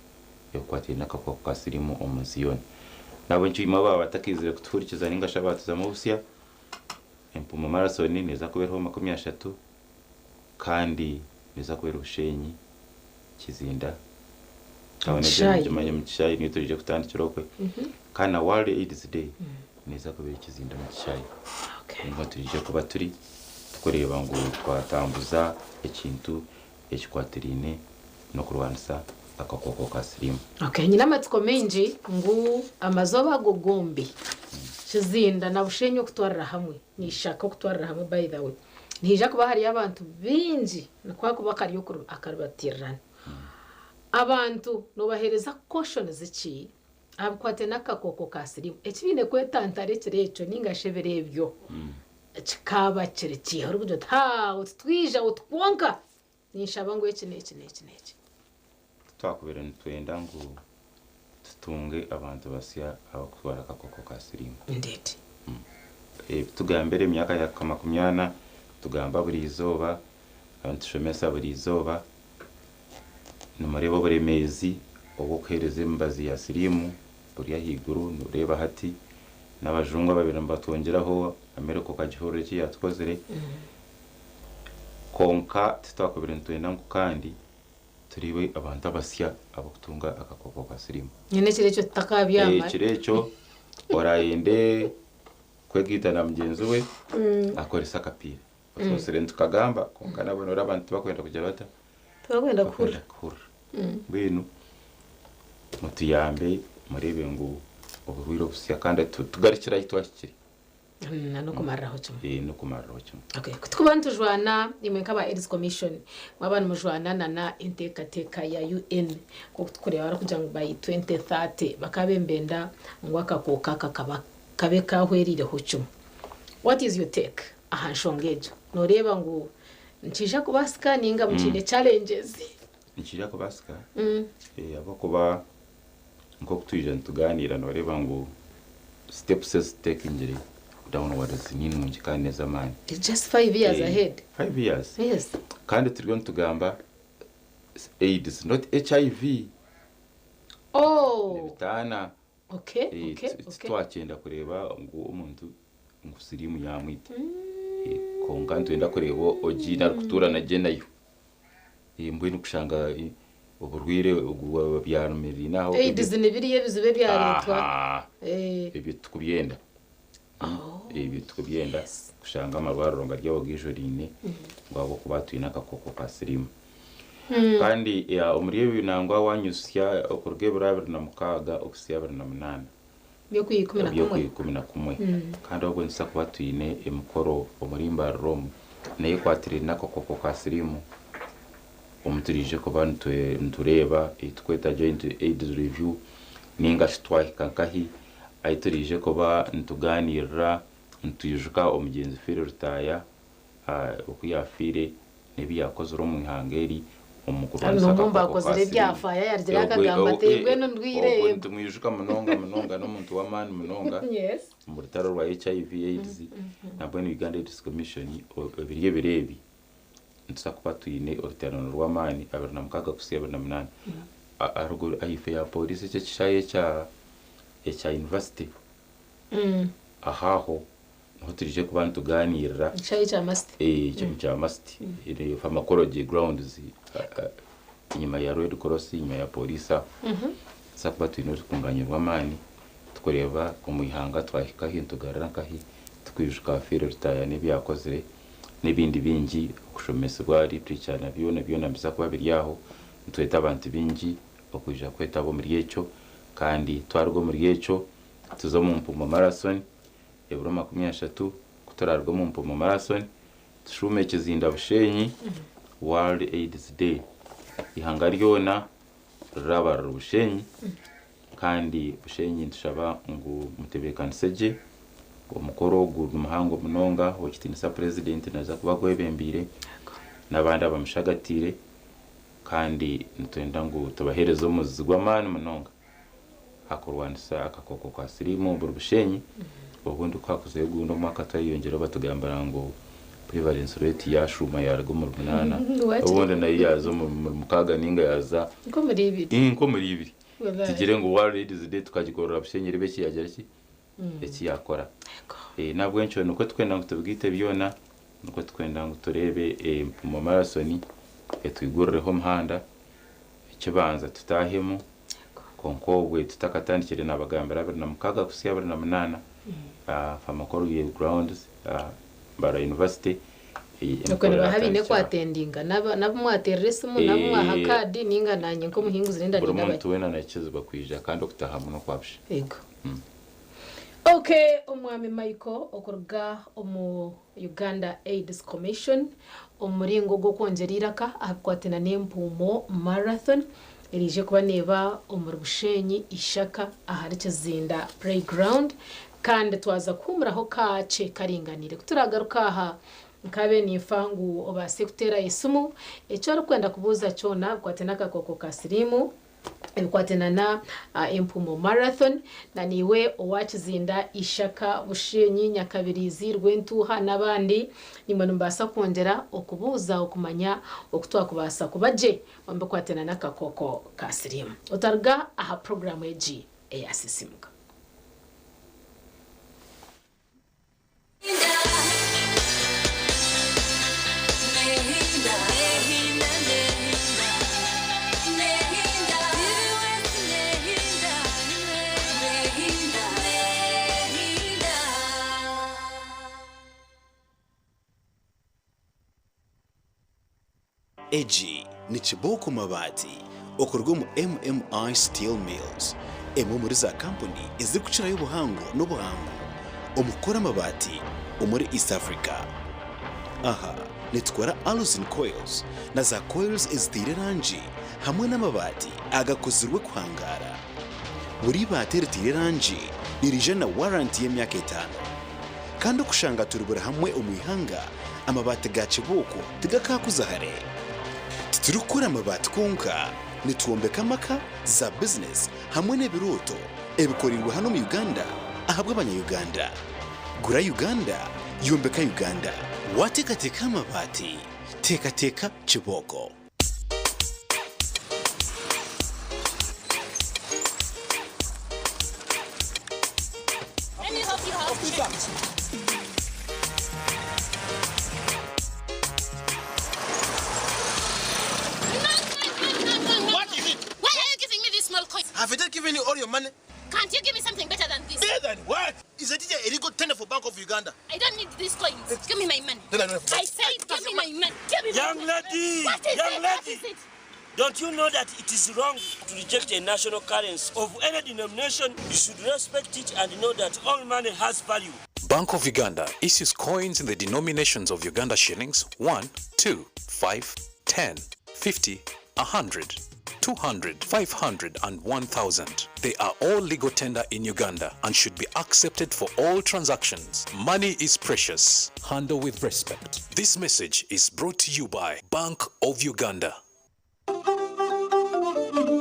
ebikwatiraine n'akakooko ka siriimu omu nsi yoona. N'ahabw'ekyo imwe abaaba batakaizire kutuhurikiza nainga shi abaatuzamu obusya, Empuumo Marathon neeza kuba eriho 30 kandi neeza kuba eri Bushenyi, Kizinda, omu kishaayi niyo turaije kutandikira okwe. Kandi na World AIDS Day neeza kuba eri Kizinda omu kishaayi. Niho turaije kuba turi tukureeba ngu twatambuza ekintu ekikwatiraine n'okurwanisa akakooko ka siriimu. Okay, nyine amatsiko maingi ngu amazooba ago gombi, Kizinda na Bushenyi okutwarira hamwe, nishaka okutwarira hamwe by the way, nihaija kuba hariyo abantu baingi nikwo hakuba kari akaribatirirana. Abantu noobaheereza cautions ki aha bikwatiraine n'akakooko ka siriimu? Eki baine kwetantara ekiro ekyo ninga shi ebiro ebyo kikaaba kiri kiiha? Orikugira oti haa otitwija oti kwonka ninshaba ngu eki n'eki n'eki n'eki. Titwakubaire nitwenda ngu tutunge abantu basya abarikutwara akakooko ka siriimu. Indeed. Ebi tugambire emyaka ya 40, tugamba buri izooba, nitushomesa buri izooba, nimureeba oburemeezi obw'okuheereza emibazi ya siriimu buri ahaiguru, noreeba hati n'abajungu ababaire nibatwongyeraho, America okagihurira eki yaatukozire. Kwonka titwakubaire nitwenda ngu kandi tureebe abantu abasya abarikutunga akakooko ka siriimu. Nyine ekiro ekyo tutakabyama. Ekiro ekyo orayende kwegaita na mugyenzi we akorese akapiira. Otubaasire nitukagamba kwonka nabo noreeba abantu tibakwenda kugira bata? Tibakwenda kuhurira. Kuhurira. Mbwenu mutuyambe mureebe ngu oburwaire obusya kandi tugarukire ahu twahikire. N'okumariraho kimwe. N'okumariraho kimwe. Okay. Ku tukuba nitujwana imwe nk'aba AIDS Commission mwaba nimujwana na na enteekateeka ya UN nk'oku tukureeba barikugira ngu by 2030 bakaba nibenda ngu akakooko aka kaba kabe kahwerireho kimwe. What is your take aha nshonga egyo? Nooreeba ngu nikiija kubaasika ninga mukiine challenges? Nikiija kubaasika ahabw'okuba Nk'oku twija nitugaaniira nooreeba ngu steps ezi tutekingire downwards ni nungi kandi n'ez'amaani. It's just 5 years ahead. 5 years. Yes. Kandi turiyo nitugamba AIDS not HIV. Oh. Nibitaana. Okay, okay, okay. Titwakyenda kureeba ngu omuntu ngu siriimu yaamwita. Kwonka nitwenda kureeba ogiine arikutuura na gye nayo. Mbwenu kushanga oburwaire byarumiriraine aho. AIDS ni biriya ebizibu ebyareetwa. Ebyo titukubyenda. Ebyo titukubyenda kushanga amarwariro gari aho gaijuraine ngu ahabw'okuba twine akakooko ka siriimu. Kandi omuri ebyo nangwa waanyusya okuruga ebiro 26 okuhitsya 28. By'okwikumi na kumwe. Kandi obwo nituza kuba twine emikoro omuri Mbarara omu nayo ekwatiraine n'akakooko ka siriimu omu turiije kuba nitureeba ei turikweta joint AIDS review ninga shi twahika nkahi ahi turiije kuba nitugaaniirira nitwijuka omugyenzi Philly Rutaaya oku yaafiire n'ebi yaakozire omu ihanga eri omu kurwanisa N'omwe omu akakooko ka baakozire siriimu. ebyafaayo ayarugire akagamba ati mbwenu ndwire. Ogwo nitumwijuka munonga munonga n'omuntu w'amaani munonga omu rutaro rwa HIV AIDS nambwenu Uganda AIDS Commission ebiri ebiro ebi nituza kuba twine oruteerano rw'amaani 26 kuhitsya 28 aharuguru ahaifo ya pooriisi eki ekishaayi ekya ekya yunivasite aho aho niho turije kuba nitugaaniirira. Ekishaayi kya Masti. Ekyo kya Masti Pharmacology grounds enyima ya Red Cross enyima ya pooriisi aho. Nituza kuba twine orukungaanyo rw'amaani tukureeba omu ihanga twahika hi nitugarura nkahi tukwijuka Phil Rutaaya n'ebi yakozire n'ebindi bingi okushomesibwa literature na byona byona nibiza kuba biri aho. Nitweta abantu baingi okwija kwetaba omuri ekyo kandi twaruga omuri ekyo tuze omu Mpumo Marathon ebiro 30 ku turaruga omu Mpumo Marathon tushuume Kizinda Bushenyi World AIDS Day eihanga ryona riraba riri Bushenyi kandi Bushenyi nitushaba ngu mutebeekanise gye omukoro ogu ni muhango munonga ow'ekitiinisa Purezidenti naaza kuba agwebembeire n'abandi abamushagatiire kandi nitwenda ngu tubaheereze omuzizi gw'amaani munonga. aha kurwanisa akakooko ka siriimu buri Bushenyi. Obundi ku hakuzayo ogundi omwaka twayeyongyeraho batugambira ngu prevalence rate yashuuma yaruga omuri munaana obundi nayo yaaza omuri mukaaga ninga yaaza Nk'omuri ibiri. Nk'omuri ibiri. Walayi. Tugire ngu World AIDS Day tukagikorera Bushenyi erebe eki yagira ki? Eki yakora. N'ahabw'enkyo nikwo tukwenda ngu tubigaite byona, nikwo tukwenda ngu tureebe Mpumo Marathon etwigurireho omuhanda, ekibanza tutaahemu. Kwonka obwe tutakatandikire nabagambira 26 kuhitsya 28 Pharmacology grounds Mbarara University Okwe emikoro nibaha abaine eratandikira. kwatendinga? N'abu mwateerera esimu, n'abu mwaha kaadi ninga naanye nk'omuhinguzi nenda Buri nindabare? muntu weena naikizibwa kwija kandi okutahamu n'okwa busha. Ego. Okay, Omwami Michael okuruga omu Uganda AIDS Commission omu muringo gw'okwongyera eiraka aha bikwataine n'empuumo marathon eriije kuba neeba omuri Bushenyi Ishaka ahari Kizinda Playground kandi twaza kuhuumuraho kakye karinganiire. Ku turagaruka aha nkabe ninfa ngu obaase kuteera esimu eki orikwenda kubuuza kyona bikwataine n'akakooko ka siriimu. ebikwatena na Empumo Marathon na niiwe owa Kizinda, Ishaka, Bushenyi, Nyakabirizi, Rwentuuha n'abandi nimwe nimubaasa kwongyera okubuuza okumanya oku twakubaasa kuba gye omu bikwatena n'akakooko ka siriimu. Otaruga aha puroguraamu egi eya Sisiimuka. Egi ni kibooko mabaati okuruga omu MMI Steel Mills, emwe omuri za kampuni ezirikukirayo obuhango n'obuhangu. omu kukora amabaati omuri East Africa. Aha nitukora Alusin Coils na za coils eziteire erangi hamwe n'amabaati agakozirwe kuhangaara. Buri ibaati eriteire erangi niriija na waranti y'emyaka etaano. Kandi okushanga turi buri hamwe omu ihanga, amabaati ga Kibuuku tigakaakuza hare. Titurikukora amabaati kwonka, nitwombeka amaka, za bizinesi hamwe n'ebirooto ebikoreirwe hanu omu Uganda ahabw'abanya-Uganda. Gura Uganda, yombeka Uganda. Waateekateeka aha mabaati, teekateeka Kibooko. What is it? Why are you giving me these small coins? Have I given you all your money? Can't you give me something better than this? Better than what? Is a teacher illegal tender for Bank of Uganda? I don't need these coins. Give me my money. Then I don't have I said, give me my money. Give me my Young money. lady, What is young it? What lady. is it? Don't you know that it is wrong to reject a national currency of any denomination? You should respect it and know that all money has value. Bank of Uganda issues coins in the denominations of Uganda shillings 1, 2, 5, 10, 50, 100, 200, 500, and 1000. They are all legal tender in Uganda and should be accepted for all transactions. Money is precious. Handle with respect. This message is brought to you by Bank of Uganda.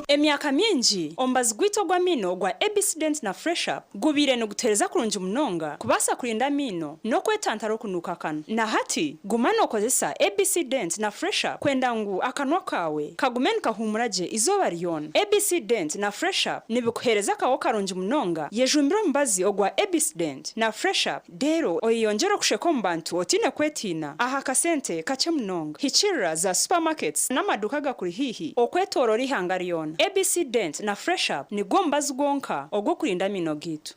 Emyaka mingi omubazi gwaitu ogw'amaino ogwa ABC Dent na Fresh Up gubaire nigutuheereza kurungi munonga kubaasa kurinda amaino n'okwetantara okunuuka akanwa. Na hati guma nookozesa ABC Dent na Fresh Up kwenda ngu akanwa kaawe kagume nikahuumura gye eizooba ryona. ABC Dent na Fresh Up nibikuheereza akaho karungi munonga. Yejumbire omubazi ogwa ABC Dent na Fresh Up reero oyeyongyere okusheka omu bantu otaine kwetiina aha kasente kakye munonga. Hikiirira za supermarkets n'amaduuka agakuri haihi okwetooroora eihanga ryona. ABC Dent na Fresh Up nigwo mubazi gwonka ogw'okurinda amaino gaitu.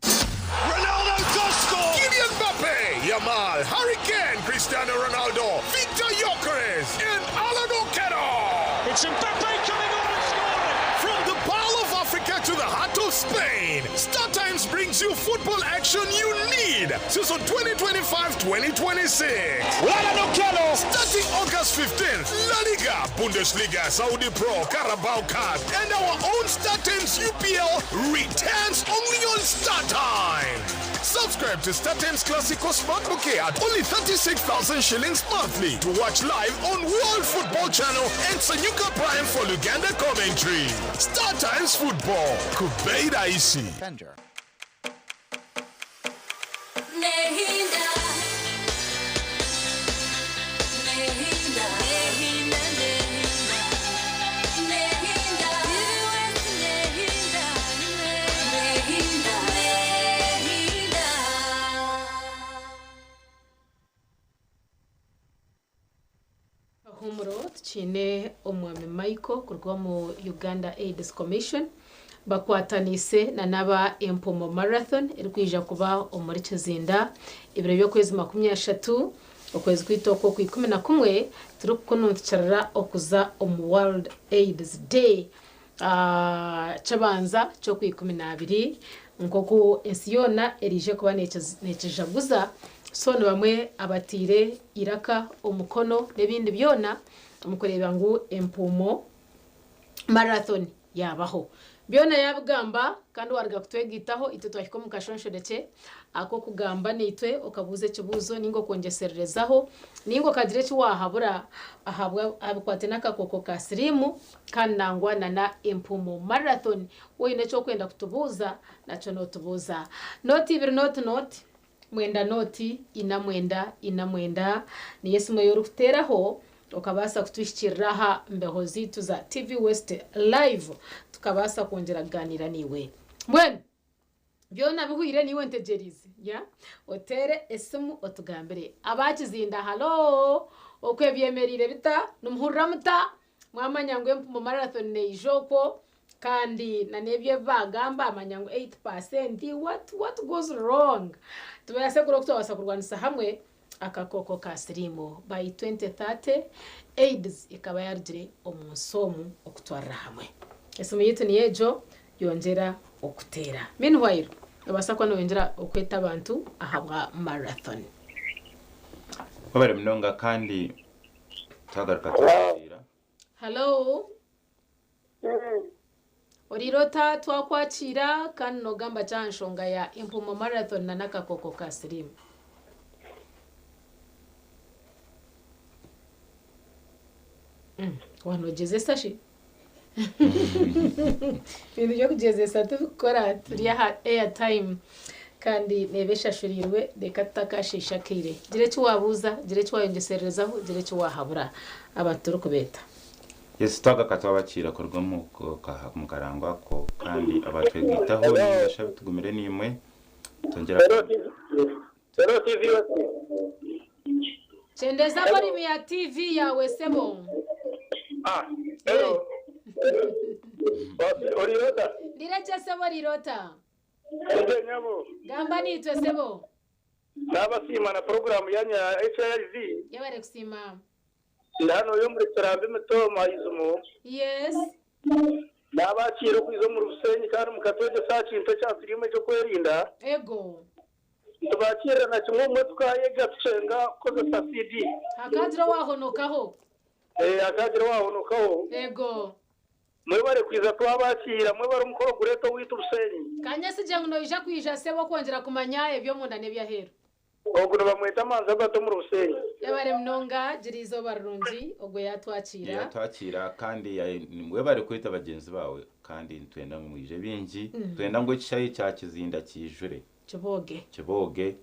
Ronaldo does score! Kylian Mbappe, Yamal, Harry Kane, Cristiano Ronaldo, Victor Gyökeres, and Alan Okello. It's Mbappe coming on and scoring! From the Pearl of Africa to the heart of Spain, Star Times brings you football action you need. Season 2025-2026. Alan Okello! Starting August 15th, La Liga, Bundesliga, Saudi Pro, Carabao Cup, and our own Star Times UPL returns only on Star Times. Subscribe to Star Times Classico Smart Bouquet at only 36,000 shillings monthly to watch live on World Football Channel and Sanyuka Prime for Luganda commentary. Star Times Football. Kubeida Isi. Nehinda. Nehinda. Nehinda. Nehinda. Nehinda. Nehinda. Nehinda. Humuro tukiine omwami Michael kuruga omu Uganda AIDS Commission bakwatanise na n'aba Empomo Marathon erikwija kuba omuri Kizinda ebiro by'okwezi 30 okwezi kwaitu okwo ku 11 turikukununtukirira okuza omu World AIDS Day kyabanza ky'oku 12 nk'oku ensi yoona eriije kuba nekijaguza. So ni bamwe abatiire iraka omukono n'ebindi byona omukureeba ngu Empumo Marathon yabaho byona yabigamba. Kandi waruga kutwegitaho itwe twahika omu kashonshorekye ak'okugamba naitwe okabuuza ekibuuzo ninga okwongyesererezaho ninga okagira eki wahabura ahabikwate n'akakooko ka siriimu kandi nangwa na Empumo Marathon. Woine ekyokwenda kutubuuza nakyo nootubuuza 0 2 0 0 9 0 4 9 4 9 niyo esimu ei orikuteeraho okabaasa kutuhikirira aha mbeho ziitu za TV West Live tukabaasa kwongyera kugaaniira niiwe. Mbwenu byona bihwire niiwe ntegyereize ya oteere esimu otugambire. Abakizinda, halo, okwe byemereire bita? Nimuhurira muta mwamanya ngu Empumo Marathon neija okwo kandi na n'ebyo bagamba amanya ngu 8%? What goes wrong? Tubaase kuri okutwabaasa kurwanisa hamwe akakooko ka siriimu by 2030 AIDS ikaba yarugire omu nsi omu okutwarira hamwe. Esimu yitu niyo egyo, yongyera okuteera. Meanwhile Nobaasa kuba noyongyera okweta abantu ahabwa marathon. Webare munonga kandi twagaruka twakiira. Hallo. Oriire ota? Twakwakiira kandi nogamba ki aha nshonga ya Empuumo Marathon na n'akakooko ka siriimu? Waaba nogyezesa shi? Ebintu by'okugyezesa tibikukora turi aha airtime kandi neeba eshashuriirwe reka tutakashiisha akaire. Gira eki waabuuza, gira eki waayongyesererezaho, gira eki waahabura abantu turikubeeta. Yes twagaruka twabakiira kuruga omu karango ako kandi abatwegaitaho ninga shi abitugumire niimwe twongyera Kyendeza volume ya TV yaawe sebo. Ndiregye sebo Rirota. Gamba niitwe sebo. Nabasiima na puroguramu yanyu ya HIV. Yebare kusiima. Ndi hano yo muri Kirambi Mitooma Izumo. Yes. Nabakiira okwiza omuri Busenyi kandi mukatwegyesa aha kintu ekya siriimu ekyokwerinda. Ego. Nitubakiirira na kimwe obumwe tukayega tukyenga kukozesa CD. Hakagira owahonokaho. Eh, hakagira owahonokaho. Ego. Mwebare kwiza twabakiira, mwebare omukoro gureeta owaitu Busenyi. Kanyesigye ngu noija kwija sebo kwongyera kumanya eby'omunda n'eby'aheeru. Ogu nibamweta Manzi Albert omuri Busenyi. Yebare munonga, gira eizooba rirungi, ogwo yaatwakiira. Yatwakiira kandi webare kweta bagyenzi baawe kandi nitwenda ngu mwije bingi. Nitwenda ngu ekishayi kya Kizinda kiijure. Kibooge. Kibooge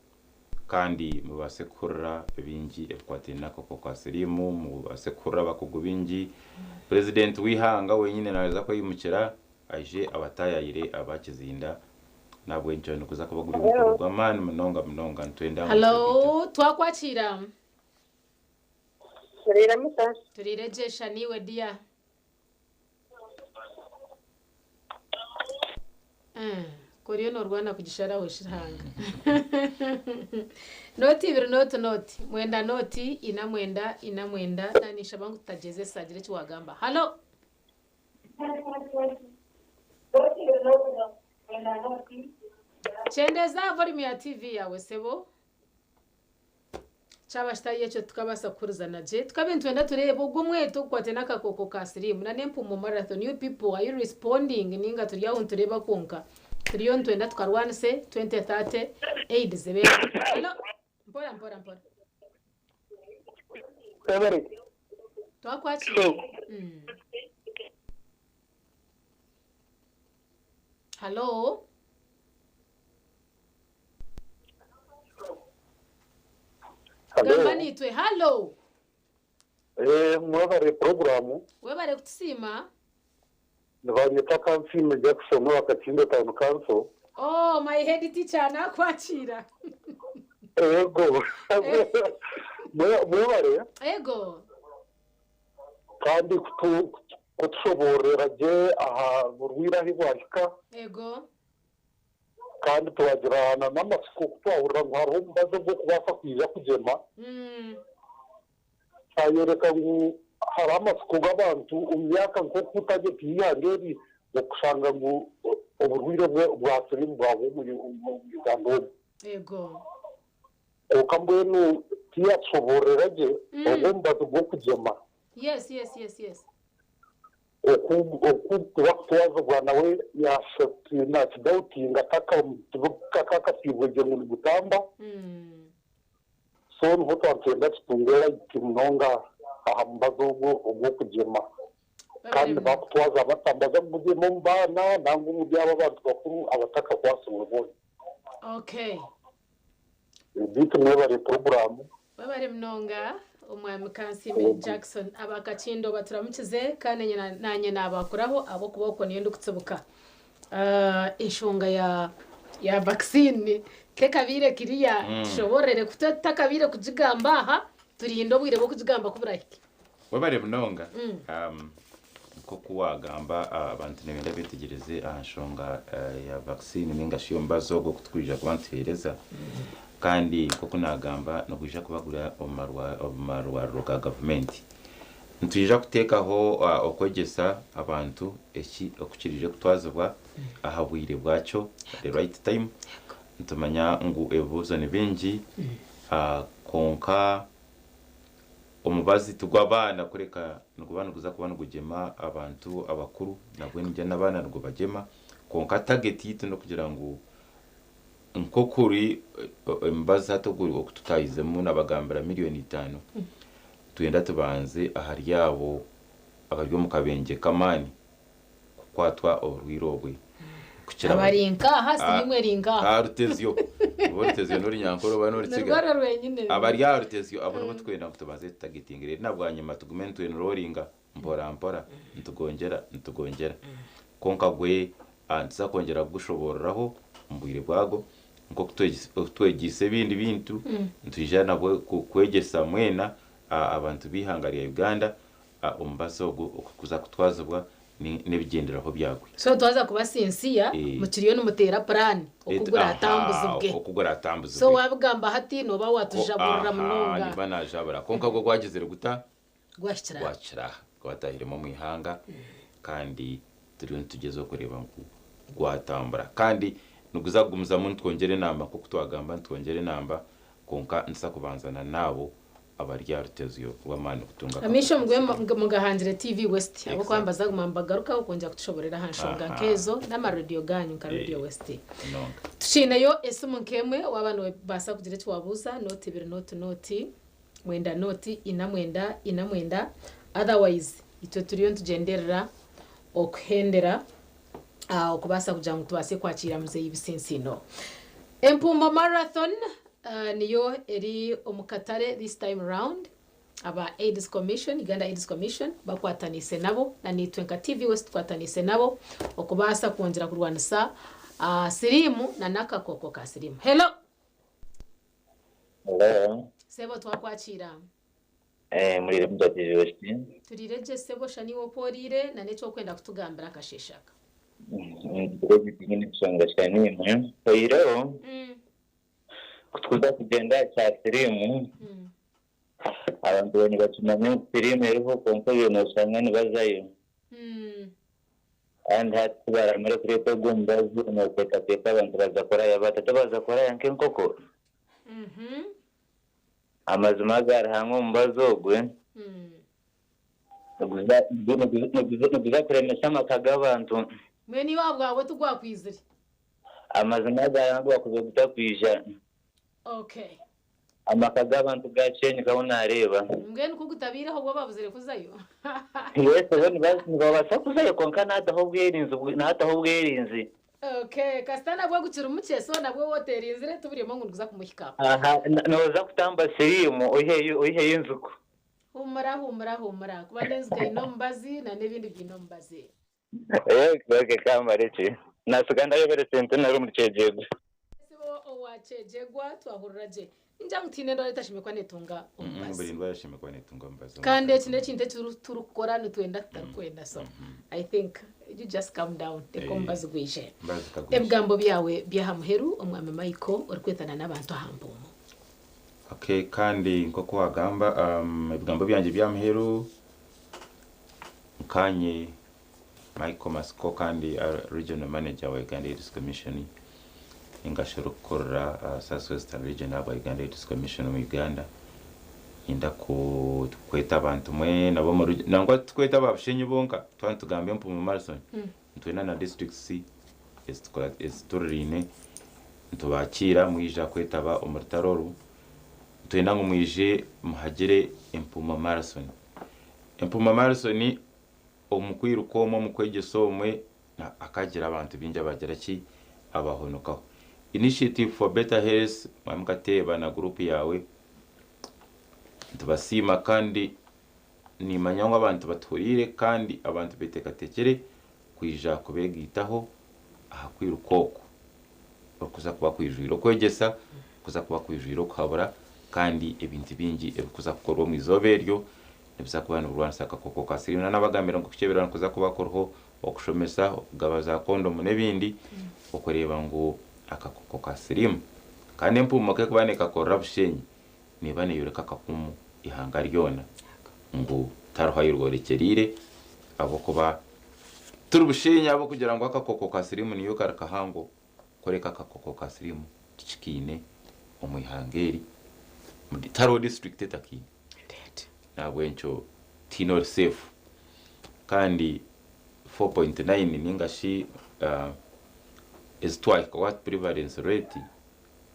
kandi mubaase kuhurira bingi ebikwataine n'akakooko ka siriimu, mubaase kuhurira abakugu baingi. Purezidenti w'eihanga wenyine naija kweyimukira aije abataayayire aba Kizinda. Nahabwekyo niguza kuba guri omukoro gw'amaani munonga munonga nitwenda ngu Hallo, twakwakiira. Turiire muta? Turiire gye sha naiwe dear. Eh, ku oriyo noorwana kugisharaho shi Ruhanga. Nooti ibiri nooti nooti, mwenda nooti, ina mwenda, ina mwenda, naninshaba ngu tutagyezesa gira eki waagamba. Hallo. Kyendeza volume ya TV yawe sebo. Kyaba kitari ekyo tukabaasa kuhurizana gye. Tukabe nitwenda tureebe ogwo omweto ogukwate n'akakooko ka siriimu na n'empuumo marathon. You people are you responding ninga turi aho nitureeba kwonka. Turiyo nitwenda tukarwanise 2030 AIDS ebe Hello. Mpora mpora mpora. Twakwakira. Hello. Gamba niitwe. Hello. Eh, mwebare puroguramu. Webare kutusiima. Nibanyeta Kansiime Jackson owa Kakindo Town Council. Oh, my head teacher nakwakira. Ego. Mwebare. Ego. Kandi kutushoboorera gye aha burwire ahi bwahika. Ego. Kandi twagirana n'amatsiko kutwahurira ngu hariho omubazi ogw'okubaasa kwija kugyema. Kyayoreka ngu hariho amatsiko g'abantu omu myaka nk'oku tageti y'eihanga eri okushanga ngu oburwire bwa siriimu bwahwa omu Uganda omu. Ego. Kwonka mbwenu tiyatushoboorera gye ogwo omubazi gw'okugyema. Yes, yes, yes, yes. Oku bakutwazibwa nawe nakidautinga kakasiibwe gye ngu nigutamba. So niho twatwenda tutunge light munonga aha mubazi ogwo ogw'okugyema. Kandi bakutwaza batambaza kugugyema omu baana nangwa omuri abo abantu bakuru abatakakwasibwe boona. Okay. Beitu mwebare puroguraamu. Webare munonga omwami Kansiime Jackson aba Kakindo baturamukize kandi nanye nabakuraho ahabw'okuba okwo niyo ndikutsibuka. Enshonga ya ya vaccine tekabiire kiriya tushoborere tutakabiire kugigamba aha turinde obwire bw'okugigamba ku burahike. Webare munonga. Nk'oku wagamba abantu nibenda betegereze aha nshonga ya vaccine ninga shi omubazi ogwo okutwija kuba nituheereza. Kandi nk'oku nagamba nigwija kubagura omu marwariro ga gavumenti. Nitwija kuteekaho okwegyesa abantu eki oku kiriije kutwazibwa aha bwire bwakyo, the right time. Nitumanya ngu ebibuuzo ni bingi kwonka omubazi ti gw'abaana kureka niguba niguza kuba nigugyema abantu abakuru nabwo nibyo n'abaana nigubagyema kwonka target yaitu n'okugira ngu Nk'okuri emibazi hati oku tutahizemu nabagambira miriyoni itano, nitwenda tubanze ahari abo abari omu kabengye k'amaani kukwatwa oburwaire obwe kukira Abari nk'aha, siriimu eri nk'aha. Aha Rutezyo. Oba Rutezyo n'Orunyankore oba n'Orukiga. Nirwo rwenyine. Abari aha Rutezyo abo nibo turikwenda ngu tubanze tutagetinge reero na bwanyima tugume nitwenroringa mpora mpora nitugongyera nitugongyera. Kwonka gwe nituza kwongyera kugushoboororaho omu bwire bwago nk'oku twegyeise ebindi bintu, nitwija nabwo kwegyesa mwena abantu b'eihanga rya Uganda omubazi ogu oku kuza kutwazibwa n'ebigyendererwaho byagwo. So twaza kuba sincere, mukiriyo nimuteera puraani oku guratambuzibwe. Oku guratambuzibwe. So waabigamba hati nooba waatujaburira munonga. Nimba naajabura. Kwonka gwo gwagizire guta? Gwahikire aha. Gwahikire aha. Gwatahiremu omu ihanga kandi turiyo nitugyezaho kureeba ngu gwatambura. Kandi niguza kugumizamu nitwongyera enamba nk'oku twagamba nitwongyera enamba kwonka nituza kubanza na n'abo abari aha rutezyo rw'amaani kutunga akakooko Amaisho ka mugwe siriimu. mugahangire TV West ahabw'okuba Exactly. nibaza kuguma nibagarukaho kwongyera kutushoborera aha nshonga nk'ezo n'amarediyo gaanyu nka Radio West. Munonga. Tukiineyo esimu nk'emwe waaba noobaasa kugira eki waabuuza nooti ibiri nooti nooti mwenda nooti ina mwenda ina mwenda otherwise itwe turiyo nitugyenderera okuhendera okubaasa kugira ngu tubaase kwakiira muzeeyi Bisinsiino. Empumbo Marathon niyo eri omu katare this time round. Aba AIDS Commission, Uganda AIDS Commission bakwataniise nabo na naitwe nka TV West tukwataniise nabo okubaasa kwongyera kurwanisa siriimu na n'akakooko ka siriimu. Hello! Hello. Sebo twakwakiira. Eh, muriire muta TV West. Turiire gye sebo shana iwe oku oriire na n'eki orikwenda kutugambira akasheeshe aka. Ngira tinyine nshonga shana imwe. Oyihireho ku tukuza kugyenda aha kya siriimu, abantu boona nibakimanya ngu siriimu eriho kwonka obwo noshanga nibazayo. Kandi hati ku baramara kureeta ogwo mubazi noteekateeka abantu baaza kuraya bata? Tibaaza kuraya nk'enkoko? Amazima aga Ruhanga omubazi ogwe niguza kuremesa amaka g'abantu. Mbwenu iwe ahabwawe tigwakwizire? Amazima aga Ruhanga gwakuza gutakwija. Okay. Amaka g'abantu gaashenyuka ahu naareeba. Mbwenu ku gutabaireho bwo babuzire kuzayo? Yes, bo nibabaasa kuzayo kwonka naataho obwerinzi naataho obwerinzi. Okay, kasita nabwo gukiri mukye so nabwo waaba oteerinzire tiburimo ngu niguza kumuhikaho. Aha, nooza kutamba siriimu oiheyo oiheyo enziku. Huumura huumura huumura kuba n'enziku eine omubazi na n'ebindi biine omubazi. Okay, ka mbarekye. Naatsiga ndayobera esente nari omuri Kyegyeegwa. Sibo owa Kyegyeegwa twahurira gye. Ningira ngu tihaine endwara etashemereire kuba neetunga omubazi. Buri ndwara eshemereire kuba neetunga omubazi. Kandi eki n'ekintu eki turikukora nitwenda tutarikwenda so I think you just calm down reka omubazi gwije. Omubazi ka gwije. Ebigambo byawe by'aha muheru Omwami Michael orikwetana n'abantu aha mpuumu. Okay, kandi nk'oku wagamba ebigambo byangye by'aha muheru nkaanye Michael Masiko kandi Regional Manager wa Uganda AIDS Commission ninga shi orikukurira South Western Region ahabwa Uganda AIDS Commission omu Uganda. Niinyenda kweta abantu mwena ab'omu region, nangwa titikweta aba Bushenyi bonka, twaba nitugamba Empumu Marathon, nitwenda na districts ezituriraine, nitubakiira mwija kwetaba omu rutaro oru. Nitwenda ngu mwije muhagire Empumu Marathon. Empumu Marathon Omu kwiruka omwe, omu kwegyesa omwe, akagira abantu baingi abagira ki? Abahonokaho. Initiative for Better Health, Mwami Kateeba na guruupu yaawe, nitubasiima kandi nimanya ngu abantu batuhuriire kandi abantu beteekateekire kwija kubeegaitaho aha kwiruka oku okuza kuba kwijwire okwegyesa, okuza kuba kwijwire okuhabura kandi ebintu bingi ebirikuza kukorwa omu izooba eryo Nibiza kuba nibirwanisa akakooko ka siriimu. Nanabagambira ngu okukyebera nikuza kuba kuriho okushomesa, okugaba za kondomu n'ebindi okureeba ngu akakooko ka siriimu kandi empuumo ku erikuba nekakorera Bushenyi neeba neyoreka akakumu ihanga ryona ngu. Tariho ahi rworekyereire ahabw'okuba turi bushenyi ahabw'okugira ngu akakooko ka siriimu niyo kari kahango kureka akakooko ka siriimu tikikaine omu ihanga eri. Tihariho disiturikiti etakaine. Nahabwekyo tihaine ori seefu. Kandi 4.9 ninga shi ezi twahikaho hati prevalence rate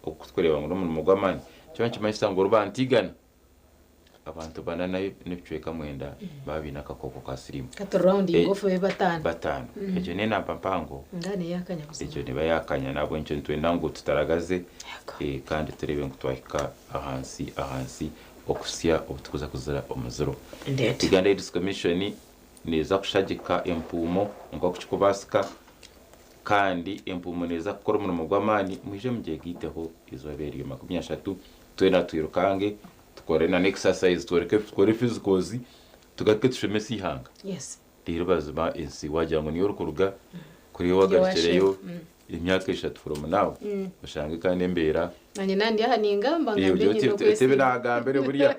oku turikureeba ngu n'omurimo gw'amaani kyaba nikimanyisa ngu orubantu igana abantu bana n'ebicweka mwenda baba baine akakooko ka siriimu. Hati rounding off babe bataano. Bataano. Egyo n'enamba mpango. Nga neyakanya buzima. Egyo neba yakanya nahabwekyo nitwenda ngu tutaragaze kandi tureebe ngu twahika ahansi ahansi okuhitsya obu turikuza kuzira omuziro. Uganda AIDS Commission neeza kushagika empuumo nk'oku kirikubaasika kandi empuumo neeza kukora omurimo gw'amaani. Mwije mugyegaiteho eizooba eryo 30 twena twirukange tukore na n'exercise tworeke tukore physicals tugaruke tushomese eihanga. Reero bazima ensi wagira ngu niyo orikuruga kuriya wagarukireyo emyaka eshatu from now oshange kandi embeera Nanye nandi aha ningamba ngambe ogire nyine oti oti ebi okwesiima. naagambire buriya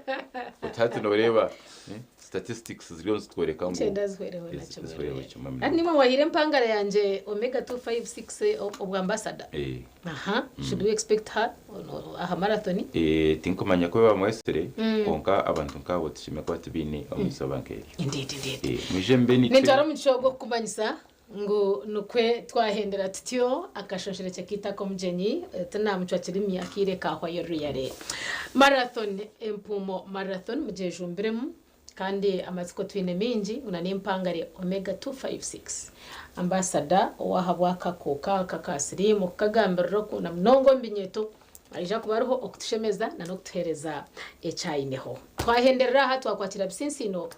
oti hati nooreeba statistics ziriyo nizitworeka ngu Ikyenda zihwereho na kimwe zihwereho kimwe Hati munonga. nimwe mwahire empangara yangye Omega 256 obwa ambassador. Aha, should we expect her aha marathon? Tinkumanya ku bamwesire kwonka abantu nk'abo tushemeriire kuba tubaine omu izooba nk'eryo. Indeed, indeed. Mwije mube naitwe. Nintwara omugisha ogwo kukumanyisa ngu nikwe twahendera tutyo akashonshorekye kaitu ak'omugyenyi tinamucwa kirimi akaire kahwayo ruyare marathon empuumo marathon mugyejumbiremu kandi amatsiko twine mingi ngu n'empangare Omega 256 ambasada owahabw'akakooko aka ka siriimu kukagambirira oku na munonga omu binyeeto aija kuba ariho okutushemeza na n'okutuheereza eki aineho. Twahenderera aha twakwatira Bisinsiino.